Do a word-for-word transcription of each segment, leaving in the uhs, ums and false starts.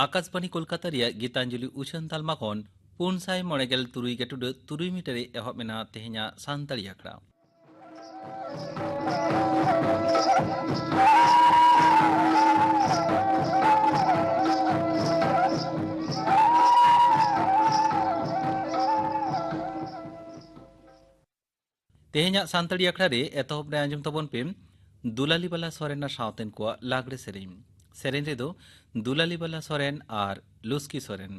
ᱟᱠᱟᱥᱵᱟᱬᱤ ᱠᱳᱞᱠᱟᱛᱟ ᱨᱮᱭᱟᱜ ᱜᱤᱛᱟᱧᱡᱚᱞᱤ ᱩᱪᱷᱟᱹᱱ ᱛᱟᱞᱢᱟ ᱠᱷᱚᱱ ᱯᱩᱱ ᱥᱟᱭ ᱢᱚᱬᱮ ᱜᱮᱞ ᱛᱩᱨᱩᱭ ᱜᱮᱴᱩᱰᱟᱹ ᱛᱩᱨᱩᱭ ᱢᱤᱴᱟᱨ ᱨᱮ ᱮᱦᱚᱵ ᱮᱱᱟ ᱛᱮᱦᱮᱧᱟᱜ ᱥᱟᱱᱛᱟᱲᱤ ᱟᱠᱷᱲᱟ᱾ ᱛᱮᱦᱮᱧᱟᱜ ᱥᱟᱱᱛᱟᱲᱤ ᱟᱠᱷᱲᱟ ᱨᱮ ᱮᱛᱚᱦᱚᱵ ᱨᱮ ᱟᱸᱡᱚᱢ ᱛᱟᱵᱚᱱ ᱯᱮ ᱫᱩᱞᱟᱞᱤ ᱵᱟᱞᱟ ᱥᱚᱨᱮᱱ ᱟᱨ ᱥᱟᱶᱛᱮᱱ ᱠᱚᱣᱟᱜ ᱞᱟᱜᱽᱲᱮ ᱥᱮᱨᱮᱧ᱾ ᱥᱮᱨᱮᱧ ᱨᱮᱫᱚ ᱫᱩᱞᱟᱞᱤ ᱵᱟᱞᱟ ᱥᱚᱨᱮᱱ ᱟᱨ ᱞᱩᱥᱠᱤ ᱥᱚᱨᱮᱱ᱾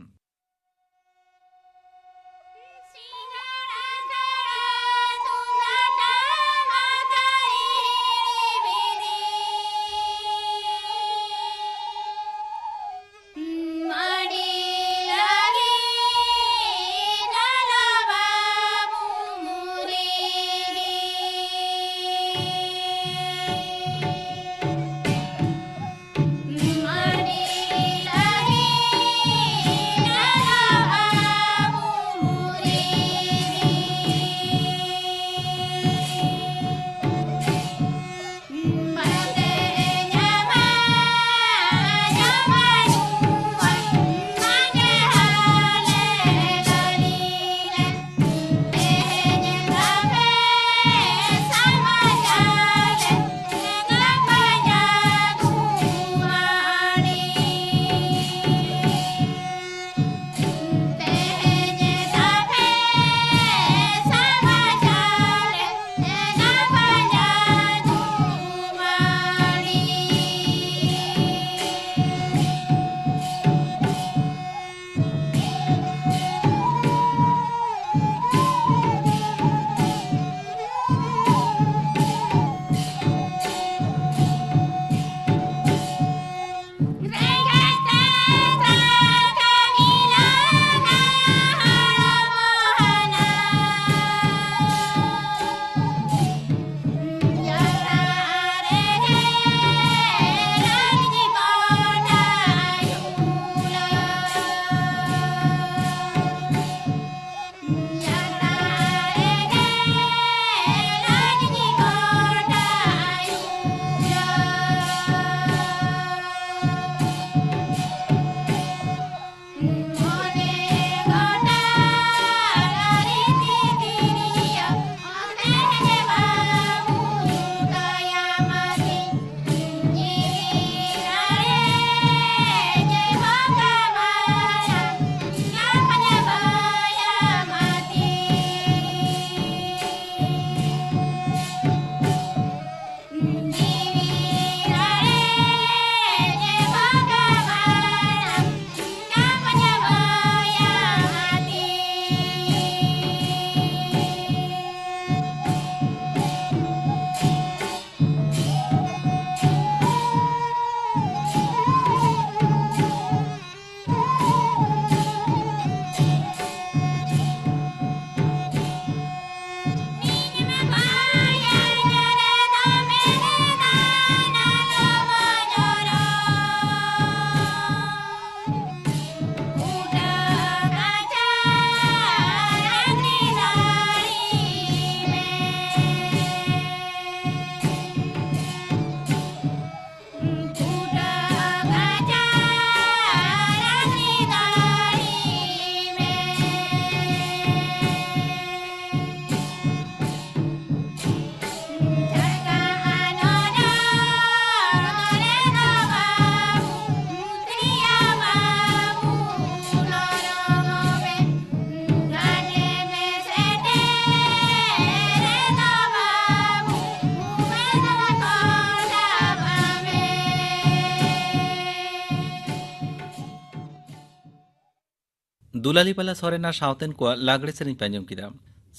ᱫᱩᱞᱟᱞᱤ ᱵᱟᱞᱟ ᱥᱚᱨᱮᱱ ᱟᱨ ᱥᱟᱶᱛᱮᱱ ᱠᱚᱣᱟᱜ ᱞᱟᱜᱽᱲᱮ ᱥᱮᱨᱮᱧ ᱯᱮ ᱟᱸᱡᱚᱢ ᱠᱮᱫᱟ᱾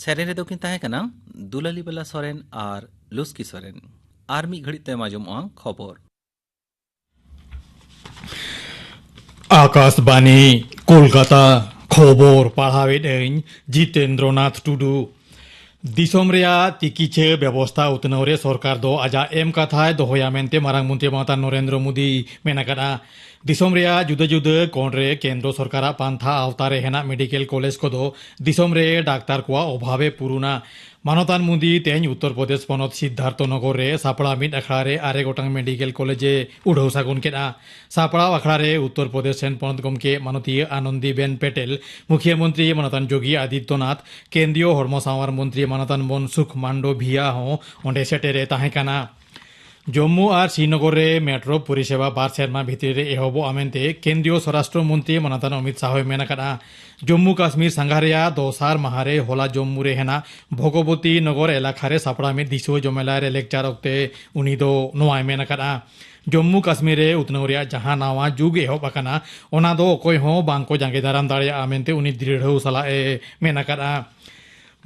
ᱥᱮᱨᱮᱧ ᱨᱮᱫᱚ ᱠᱤᱱ ᱛᱟᱦᱮᱸ ᱠᱟᱱᱟ ᱫᱩᱞᱟᱞᱤ ᱵᱟᱞᱟ ᱥᱚᱨᱮᱱ ᱟᱨ ᱞᱩᱥᱠᱤ ᱥᱚᱨᱮᱱ᱾ ᱟᱨ ᱢᱤᱫ ᱜᱷᱟᱹᱲᱤᱡ ᱛᱟᱭᱚᱢ ᱟᱸᱡᱚᱢᱚᱜᱼᱟ ᱠᱷᱚᱵᱚᱨ᱾ ᱟᱠᱟᱥᱵᱟᱱᱤ, ᱠᱳᱞᱠᱟᱛᱟ᱾ ᱠᱷᱚᱵᱚᱨ ᱯᱟᱲᱦᱟᱣᱮᱫ ᱟᱹᱧ ᱡᱤᱛᱮᱱᱫᱨᱚᱱᱟᱛᱷ ᱴᱩᱰᱩ᱾ ᱫᱤᱥᱚᱢ ᱨᱮᱭᱟᱜ ᱛᱤᱠᱤᱪᱷᱟᱹ ᱵᱮᱵᱚᱥᱛᱷᱟ ᱩᱛᱱᱟᱹᱣ ᱨᱮ ᱥᱚᱨᱠᱟᱨ ᱫᱚ ᱟᱡᱟᱜ ᱮᱢ ᱠᱟᱛᱷᱟᱭ ᱫᱚᱦᱚᱭᱟ ᱢᱮᱱᱛᱮ ᱢᱟᱨᱟᱝ ᱢᱚᱱᱛᱨᱤ ᱢᱟᱱᱚᱛᱟᱱ ᱱᱚᱨᱮᱱᱫᱨᱚ ᱢᱳᱫᱤ ᱢᱮᱱ ᱟᱠᱟᱫᱼᱟ᱾ ᱫᱤᱥᱚᱢ ᱨᱮᱭᱟᱜ ᱡᱩᱫᱟᱹ ᱡᱩᱫᱟᱹ ᱠᱚᱬ ᱨᱮ ᱠᱮᱱᱫᱨᱚ ᱥᱚᱨᱠᱟᱨᱟᱜ ᱯᱟᱱᱛᱷᱟ ᱟᱣᱛᱟ ᱨᱮ ᱦᱮᱱᱟᱜ ᱢᱮᱰᱤᱠᱮᱞ ᱠᱚᱞᱮᱡᱽ ᱠᱚᱫᱚ ᱫᱤᱥᱚᱢ ᱨᱮ ᱰᱟᱠᱛᱟᱨ ᱠᱚᱣᱟᱜ ᱚᱵᱷᱟᱵᱽ ᱮ ᱯᱩᱨᱩᱱᱟ᱾ ᱢᱟᱱᱚᱛᱟᱱ ᱢᱳᱫᱤ ᱛᱮᱦᱮᱧ ᱩᱛᱛᱚᱨ ᱯᱨᱚᱫᱮᱥ ᱯᱚᱱᱚᱛ ᱥᱤᱫᱽᱫᱷᱟᱨᱛᱷᱚ ᱱᱚᱜᱚᱨ ᱨᱮ ᱥᱟᱯᱲᱟᱣ ᱢᱤᱫ ᱟᱠᱷᱲᱟ ᱨᱮ ᱟᱨᱮ ᱜᱚᱴᱟᱝ ᱢᱮᱰᱤᱠᱮᱞ ᱠᱚᱞᱮᱡᱽ ᱮ ᱩᱰᱷᱟᱹᱣ ᱥᱟᱹᱜᱩᱱ ᱠᱮᱫᱼᱟ᱾ ᱥᱟᱯᱲᱟᱣ ᱟᱠᱷᱲᱟ ᱨᱮ ᱩᱛᱛᱚᱨ ᱯᱨᱚᱫᱮᱥ ᱨᱮᱱ ᱯᱚᱱᱚᱛ ᱜᱚᱢᱠᱮ ᱢᱟᱱᱚᱛᱤᱭᱟᱹ ᱟᱱᱚᱱᱫᱤ ᱵᱮᱱ ᱯᱮᱴᱮᱞ, ᱢᱩᱠᱷᱤᱭᱟᱹ ᱢᱚᱱᱛᱨᱤ ᱢᱟᱱᱚᱛᱟᱱ ᱡᱳᱜᱤ ᱟᱫᱤᱛᱭᱚᱱᱟᱛᱷ, ᱠᱮᱱᱫᱨᱤᱭᱚ ᱦᱚᱲᱢᱚ ᱥᱟᱶᱟᱨ ᱢᱚᱱᱛᱨᱤ ᱢᱟᱱᱚᱛᱟᱱ ᱢᱚᱱᱥᱩᱠᱷ ᱢᱟᱱᱰᱚᱵᱷᱤᱭᱟ ᱦᱚᱸ ᱚᱸᱰᱮ ᱥᱮᱴᱮᱨ ᱮ ᱛᱟᱦᱮᱸ ᱠᱟᱱᱟ᱾ ᱡᱚᱢᱢᱩ ᱟᱨ ᱥᱨᱤᱱᱚᱜᱚᱨ ᱨᱮ ᱢᱮᱴᱨᱳ ᱯᱚᱨᱤᱥᱮᱵᱟ ᱵᱟᱨ ᱥᱮᱨᱢᱟ ᱵᱷᱤᱛᱨᱤ ᱨᱮ ᱮᱦᱚᱵᱚᱜᱼᱟ ᱢᱮᱱᱛᱮ ᱠᱮᱱᱫᱨᱤᱭᱚ ᱥᱚᱨᱟᱥᱴᱨᱚ ᱢᱚᱱᱛᱨᱤ ᱢᱟᱱᱚᱛᱟᱱ ᱚᱢᱤᱛ ᱥᱟᱦᱚᱭ ᱢᱮᱱ ᱟᱠᱟᱫᱼᱟ᱾ ᱡᱚᱢᱢᱩ ᱠᱟᱥᱢᱤᱨ ᱥᱟᱸᱜᱷᱟᱨ ᱨᱮᱭᱟᱜ ᱫᱚᱥᱟᱨ ᱢᱟᱦᱟ ᱨᱮ ᱦᱚᱞᱟ ᱡᱚᱢᱢᱩ ᱨᱮ ᱦᱮᱱᱟᱜ ᱵᱷᱚᱜᱚᱵᱚᱛᱤ ᱱᱚᱜᱚᱨ ᱮᱞᱟᱠᱟ ᱨᱮ ᱥᱟᱯᱲᱟᱣ ᱢᱤᱫ ᱫᱤᱥᱩᱣᱟᱹ ᱡᱚᱢᱮᱞᱟᱭ ᱨᱮ ᱞᱮᱠᱪᱟᱨ ᱚᱠᱛᱮ ᱩᱱᱤ ᱫᱚ ᱱᱚᱣᱟᱭ ᱢᱮᱱ ᱟᱠᱟᱫᱼᱟ᱾ ᱡᱚᱢᱢᱩ ᱠᱟᱥᱢᱤᱨ ᱨᱮ ᱩᱛᱱᱟᱹᱣ ᱨᱮᱭᱟᱜ ᱡᱟᱦᱟᱸ ᱱᱟᱣᱟ ᱡᱩᱜᱽ ᱮᱦᱚᱵ ᱟᱠᱟᱱᱟ, ᱚᱱᱟ ᱫᱚ ᱚᱠᱚᱭ ᱦᱚᱸ ᱵᱟᱝ ᱠᱚ ᱡᱟᱸᱜᱮ ᱫᱟᱨᱟᱢ ᱫᱟᱲᱮᱭᱟᱜᱼᱟ ᱢᱮᱱᱛᱮ ᱩᱱᱤ ᱫᱨᱤᱲᱦᱚ ᱥᱟᱞᱟᱜ ᱮ ᱢᱮᱱ ᱟᱠᱟᱫᱼᱟ᱾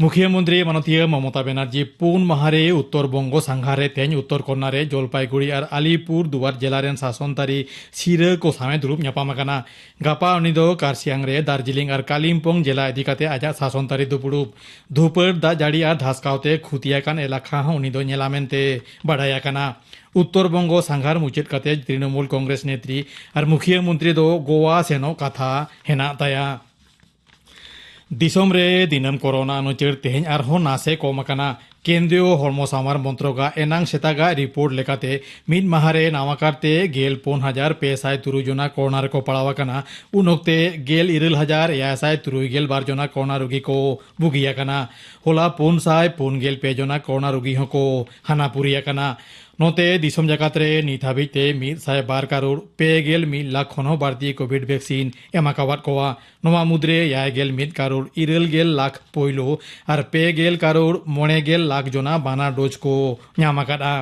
ᱢᱩᱠᱷᱤᱭᱟᱹ ᱢᱚᱱᱛᱨᱤ ᱢᱟᱱᱚᱛᱤᱭᱟᱹ ᱢᱚᱢᱚᱛᱟ ᱵᱮᱱᱟᱨᱡᱤ ᱯᱩᱱ ᱢᱟᱦᱟ ᱨᱮ ᱩᱛᱛᱚᱨ ᱵᱚᱝᱜᱚ ᱥᱟᱸᱜᱷᱟᱨ ᱨᱮ ᱛᱮᱦᱮᱧ ᱩᱛᱛᱚᱨ ᱠᱚᱨᱱᱟ ᱨᱮ ᱡᱚᱞᱯᱟᱭᱜᱩᱲᱤ ᱟᱨ ᱟᱞᱤᱯᱩᱨ ᱫᱩᱣᱟᱨ ᱡᱮᱞᱟ ᱨᱮᱱ ᱥᱟᱥᱚᱱ ᱛᱟᱹᱨᱤ ᱥᱤᱨᱟᱹ ᱠᱚ ᱥᱟᱶ ᱮ ᱫᱩᱲᱩᱵ ᱧᱟᱯᱟᱢ ᱟᱠᱟᱱᱟ᱾ ᱜᱟᱯᱟ ᱩᱱᱤ ᱫᱚ ᱠᱟᱨᱥᱤᱭᱟᱝ ᱨᱮ ᱫᱟᱨᱡᱤᱞᱤᱝ ᱟᱨ ᱠᱟᱞᱤᱢᱯᱚᱝ ᱡᱮᱞᱟ ᱤᱫᱤ ᱠᱟᱛᱮ ᱟᱡᱟᱜ ᱥᱟᱥᱚᱱ ᱛᱟᱹᱨᱤ ᱫᱩᱯᱲᱩᱵ᱾ ᱫᱷᱩᱯᱟᱹᱲ, ᱫᱟᱜ ᱡᱟᱹᱲᱤ ᱟᱨ ᱫᱷᱟᱥᱠᱟᱣ ᱛᱮ ᱠᱷᱩᱛᱤ ᱟᱠᱟᱱ ᱮᱞᱟᱠᱟ ᱦᱚᱸ ᱩᱱᱤ ᱫᱚ ᱧᱮᱞᱟ ᱢᱮᱱᱛᱮ ᱵᱟᱰᱟᱭ ᱟᱠᱟᱱᱟ᱾ ᱩᱛᱛᱚᱨ ᱵᱚᱝᱜᱚ ᱥᱟᱸᱜᱷᱟᱨ ᱢᱩᱪᱟᱹᱫ ᱠᱟᱛᱮ ᱛᱨᱤᱱᱚᱢᱩᱞ ᱠᱚᱝᱜᱨᱮᱥ ᱱᱮᱛᱨᱤ ᱟᱨ ᱢᱩᱠᱷᱤᱭᱟᱹ ᱢᱚᱱᱛᱨᱤ ᱫᱚ ᱜᱳᱣᱟ ᱥᱮᱱᱚᱜ ᱠᱟᱛᱷᱟ ᱦᱮᱱᱟᱜ ᱛᱟᱭᱟ᱾ ᱫᱤᱥᱚᱢ ᱨᱮ ᱫᱤᱱᱟᱹᱢ ᱠᱳᱨᱳᱱᱟ ᱩᱱᱩᱪᱟᱹᱲ ᱛᱮᱦᱮᱧ ᱟᱨᱦᱚᱸ ᱱᱟᱥᱮ ᱠᱚᱢ ᱟᱠᱟᱱᱟ᱾ ᱠᱮᱱᱫᱨᱤᱭᱚ ᱦᱚᱲᱢᱚ ᱥᱟᱶᱟᱨ ᱢᱚᱱᱛᱨᱚᱠᱟᱜ ᱮᱱᱟᱝ ᱥᱮᱛᱟᱜᱟᱜ ᱨᱤᱯᱳᱨᱴ ᱞᱮᱠᱟᱛᱮ, ᱢᱤᱫ ᱢᱟᱦᱟ ᱨᱮ ᱱᱟᱣᱟ ᱠᱟᱨᱛᱮ ᱜᱮᱞ ᱯᱩᱱ ᱦᱟᱡᱟᱨ ᱯᱮ ᱥᱟᱭ ᱛᱩᱨᱩᱭ ᱡᱚᱱᱟ ᱠᱳᱨᱳᱱᱟ ᱨᱮᱠᱚ ᱯᱟᱲᱟᱣ ᱟᱠᱟᱱᱟ᱾ ᱩᱱ ᱚᱠᱛᱮ ᱜᱮᱞ ᱤᱨᱟᱹᱞ ᱦᱟᱡᱟᱨ ᱮᱭᱟᱭ ᱥᱟᱭ ᱛᱩᱨᱩᱭ ᱜᱮᱞ ᱵᱟᱨ ᱡᱚᱱᱟ ᱠᱳᱨᱳᱱᱟ ᱨᱩᱜᱤ ᱠᱚ ᱵᱩᱜᱤ ᱟᱠᱟᱱᱟ᱾ ᱦᱚᱞᱟ ᱯᱩᱱ ᱥᱟᱭ ᱯᱩᱱ ᱜᱮᱞ ᱯᱮ ᱡᱚᱱᱟ ᱠᱳᱨᱳᱱᱟ ᱨᱩᱜᱤ ᱦᱚᱸᱠᱚ ᱦᱟᱱᱟ ᱯᱩᱨᱤ ᱟᱠᱟᱱᱟ᱾ ᱱᱚᱛᱮ ᱫᱤᱥᱚᱢ ᱡᱟᱠᱟᱛ ᱨᱮ ᱱᱤᱛ ᱦᱟᱹᱵᱤᱡ ᱛᱮ ᱢᱤᱫ ᱥᱟᱭ ᱵᱟᱨ ᱠᱟᱨᱳᱲ ᱯᱮ ᱜᱮᱞ ᱢᱤᱫ ᱞᱟᱠᱷ ᱠᱷᱚᱱ ᱦᱚᱸ ᱵᱟᱹᱲᱛᱤ ᱠᱳᱵᱷᱤᱰ ᱵᱷᱮᱠᱥᱤᱱ ᱮᱢ ᱟᱠᱟᱣᱟᱫ ᱠᱚᱣᱟ᱾ ᱱᱚᱣᱟ ᱢᱩᱫᱽᱨᱮ ᱮᱭᱟᱭ ᱜᱮᱞ ᱢᱤᱫ ᱠᱟᱨᱳᱲ ᱤᱨᱟᱹᱞ ᱜᱮᱞ ᱞᱟᱠᱷ ᱯᱳᱭᱞᱳ ᱟᱨ ᱯᱮ ᱜᱮᱞ ᱠᱟᱨᱳᱲ ᱢᱚᱬᱮ ᱜᱮᱞ ᱞᱟᱠᱷ ᱡᱚᱱᱟ ᱵᱟᱱᱟᱨ ᱰᱳᱡᱽ ᱠᱚ ᱧᱟᱢ ᱟᱠᱟᱫᱼᱟ᱾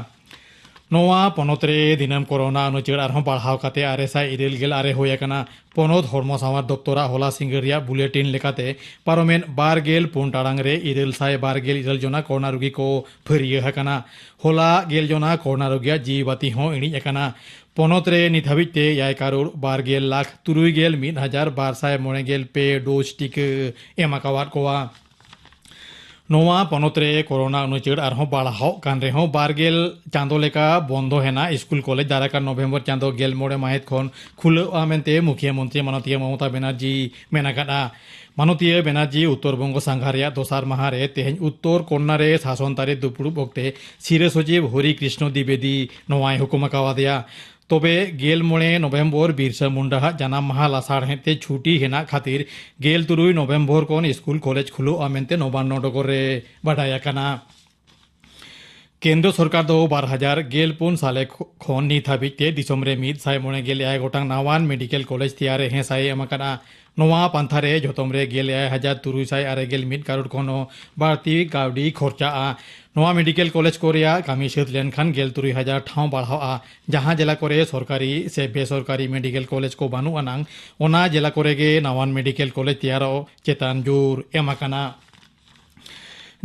ᱱᱚᱣᱟ ᱯᱚᱱᱚᱛ ᱨᱮ ᱫᱤᱱᱟᱹᱢ ᱠᱳᱨᱳᱱᱟ ᱩᱱᱩᱪᱟᱹᱲ ᱟᱨᱦᱚᱸ ᱵᱟᱲᱦᱟᱣ ᱠᱟᱛᱮ ᱟᱨᱮ ᱥᱟᱭ ᱤᱨᱟᱹᱞ ᱜᱮᱞ ᱟᱨᱮ ᱦᱩᱭ ᱟᱠᱟᱱᱟ᱾ ᱯᱚᱱᱚᱛ ᱦᱚᱲᱢᱚ ᱥᱟᱶᱟᱨ ᱫᱚᱯᱛᱚᱨᱟᱜ ᱦᱚᱞᱟ ᱥᱤᱸᱜᱟᱹᱲ ᱨᱮᱭᱟᱜ ᱵᱩᱞᱮᱴᱤᱱ ᱞᱮᱠᱟᱛᱮ, ᱯᱟᱨᱚᱢᱮᱱ ᱵᱟᱨ ᱜᱮᱞ ᱯᱩᱱ ᱴᱟᱲᱟᱝ ᱨᱮ ᱤᱨᱟᱹᱞ ᱥᱟᱭ ᱵᱟᱨ ᱜᱮᱞ ᱤᱨᱟᱹᱞ ᱡᱚᱱᱟ ᱠᱳᱨᱳᱱᱟ ᱨᱩᱜᱤ ᱠᱚ ᱯᱷᱟᱹᱨᱭᱟᱹ ᱟᱠᱟᱱᱟ᱾ ᱦᱚᱞᱟ ᱜᱮᱞ ᱡᱚᱱᱟ ᱠᱳᱨᱳᱱᱟ ᱨᱩᱜᱤᱭᱟᱜ ᱡᱤᱣᱤ ᱵᱟᱹᱛᱤ ᱦᱚᱸ ᱤᱬᱤᱡ ᱟᱠᱟᱱᱟ᱾ ᱯᱚᱱᱚᱛ ᱨᱮ ᱱᱤᱛ ᱦᱟᱹᱵᱤᱡ ᱛᱮ ᱮᱭᱟᱭ ᱠᱟᱨᱳᱲ ᱵᱟᱨ ᱜᱮᱞ ᱞᱟᱠᱷ ᱛᱩᱨᱩᱭ ᱜᱮᱞ ᱢᱤᱫ ᱦᱟᱡᱟᱨ ᱵᱟᱨ ᱥᱟᱭ ᱢᱚᱬᱮ ᱜᱮᱞ ᱯᱮ ᱰᱳᱡᱽ ᱴᱤᱠᱟᱹ ᱮᱢ ᱟᱠᱟᱣᱟᱫ ᱠᱚᱣᱟ᱾ ᱱᱚᱣᱟ ᱯᱚᱱᱚᱛ ᱨᱮ ᱠᱳᱨᱳᱱᱟ ᱩᱱᱩᱪᱟᱹᱲ ᱟᱨᱦᱚᱸ ᱵᱟᱲᱦᱟᱣᱜ ᱠᱟᱱ ᱨᱮᱦᱚᱸ, ᱵᱟᱨ ᱜᱮᱞ ᱪᱟᱸᱫᱚ ᱞᱮᱠᱟ ᱵᱚᱱᱫᱚ ᱦᱮᱱᱟᱜ ᱥᱠᱩᱞ ᱠᱚᱞᱮᱡᱽ ᱫᱟᱨᱟᱭ ᱠᱟᱱ ᱱᱚᱵᱷᱮᱢᱵᱚᱨ ᱪᱟᱸᱫᱚ ᱜᱮᱞ ᱢᱚᱬᱮ ᱢᱟᱹᱦᱤᱛ ᱠᱷᱚᱱ ᱠᱷᱩᱞᱟᱹᱜᱼᱟ ᱢᱮᱱᱛᱮ ᱢᱩᱠᱷᱤᱭᱟᱹ ᱢᱚᱱᱛᱨᱤ ᱢᱟᱱᱚᱛᱤᱭᱟᱹ ᱢᱚᱢᱚᱛᱟ ᱵᱮᱱᱟᱨᱡᱤ ᱢᱮᱱ ᱟᱠᱟᱫᱼᱟ᱾ ᱢᱟᱱᱚᱛᱤᱭᱟᱹ ᱵᱮᱱᱟᱨᱡᱤ ᱩᱛᱛᱚᱨ ᱵᱚᱝᱜᱚ ᱥᱟᱸᱜᱷᱟᱨ ᱨᱮᱭᱟᱜ ᱫᱚᱥᱟᱨ ᱢᱟᱦᱟ ᱨᱮ ᱛᱮᱦᱮᱧ ᱩᱛᱛᱚᱨ ᱠᱚᱱᱱᱟ ᱨᱮ ᱥᱟᱥᱚᱱ ᱛᱟᱹᱨᱤ ᱫᱩᱯᱲᱩᱵ ᱚᱠᱛᱮ ᱥᱤᱨᱟᱹ ᱥᱚᱪᱤᱵᱽ ᱦᱚᱨᱤ ᱠᱨᱤᱥᱱᱚ ᱫᱤᱵᱮᱫᱤ ᱱᱚᱣᱟᱭ ᱦᱩᱠᱩᱢ ᱟᱠᱟᱣᱟᱫᱮᱭᱟ᱾ ᱛᱚᱵᱮ ᱜᱮᱞ ᱢᱚᱬᱮ ᱱᱚᱵᱷᱮᱢᱵᱚᱨ ᱵᱤᱨᱥᱟ ᱢᱩᱱᱰᱟ ᱦᱟᱜ ᱡᱟᱱᱟᱢ ᱢᱟᱦᱟ ᱞᱟᱥᱟᱲᱦᱮᱫ ᱛᱮ ᱪᱷᱩᱴᱤ ᱦᱮᱱᱟᱜ ᱠᱷᱟᱹᱛᱤᱨ ᱜᱮᱞ ᱛᱩᱨᱩᱭ ᱱᱚᱵᱷᱮᱢᱵᱚᱨ ᱠᱷᱚᱱ ᱥᱠᱩᱞ ᱠᱚᱞᱮᱡᱽ ᱠᱷᱩᱞᱟᱹᱣᱜᱼᱟ ᱢᱮᱱᱛᱮ ᱱᱚᱵᱟᱱᱱᱚ ᱰᱚᱜᱚᱨ ᱨᱮ ᱵᱟᱰᱟᱭ ᱟᱠᱟᱱᱟ᱾ ᱠᱮᱱᱫᱨᱚ ᱥᱚᱨᱠᱟᱨ ᱫᱚ ᱵᱟᱨ ᱦᱟᱡᱟᱨ ᱜᱮᱞ ᱯᱩᱱ ᱥᱟᱞᱮ ᱠᱷᱚ-, ᱠᱷᱚᱱ ᱱᱤᱛ ᱦᱟᱹᱵᱤᱡ ᱛᱮ ᱫᱤᱥᱚᱢ ᱨᱮ ᱢᱤᱫ ᱥᱟᱭ ᱢᱚᱬᱮ ᱜᱮᱞ ᱮᱭᱟᱭ ᱜᱚᱴᱟᱝ ᱱᱟᱣᱟᱱ ᱢᱮᱰᱤᱠᱮᱞ ᱠᱚᱞᱮᱡᱽ ᱛᱮᱭᱟᱨ ᱨᱮ ᱦᱮᱸᱥᱟᱭ ᱮᱢ ᱟᱠᱟᱫᱼᱟ᱾ ᱱᱚᱣᱟ ᱯᱟᱱᱛᱷᱟ ᱨᱮ ᱡᱷᱚᱛᱚᱢ ᱨᱮ ᱜᱮᱞ ᱮᱭᱟᱭ ᱦᱟᱡᱟᱨ ᱛᱩᱨᱩᱭ ᱥᱟᱭ ᱟᱨᱮ ᱜᱮᱞ ᱢᱤᱫ ᱠᱟᱨᱳᱲ ᱠᱷᱚᱱ ᱦᱚᱸ ᱵᱟᱹᱲᱛᱤ ᱠᱟᱹᱣᱰᱤ ᱠᱷᱚᱨᱪᱟᱜᱼᱟ᱾ ᱱᱚᱣᱟ ᱢᱮᱰᱤᱠᱮᱞ ᱠᱚᱞᱮᱡᱽ ᱠᱚ ᱨᱮᱭᱟᱜ ᱠᱟᱹᱢᱤ ᱥᱟᱹᱛ ᱞᱮᱱᱠᱷᱟᱱ ᱜᱮᱞ ᱛᱩᱨᱩᱭ ᱦᱟᱡᱟᱨ ᱴᱷᱟᱶ ᱵᱟᱲᱦᱟᱣᱜᱼᱟ᱾ ᱡᱟᱦᱟᱸ ᱡᱮᱞᱟ ᱠᱚᱨᱮ ᱥᱚᱨᱠᱟᱨᱤ ᱥᱮ ᱵᱮᱥᱚᱨᱠᱟᱨᱤ ᱢᱮᱰᱤᱠᱮᱞ ᱠᱚᱞᱮᱡᱽ ᱠᱚ ᱵᱟᱹᱱᱩᱜ ᱟᱱᱟᱝ, ᱚᱱᱟ ᱡᱮᱞᱟ ᱠᱚᱨᱮ ᱜᱮ ᱱᱟᱣᱟᱱ ᱢᱮᱰᱤᱠᱮᱞ ᱠᱚᱞᱮᱡᱽ ᱛᱮᱭᱟᱨᱚᱜ ᱪᱮᱛᱟᱱ ᱡᱳᱨ ᱮᱢ ᱟᱠᱟᱱᱟ᱾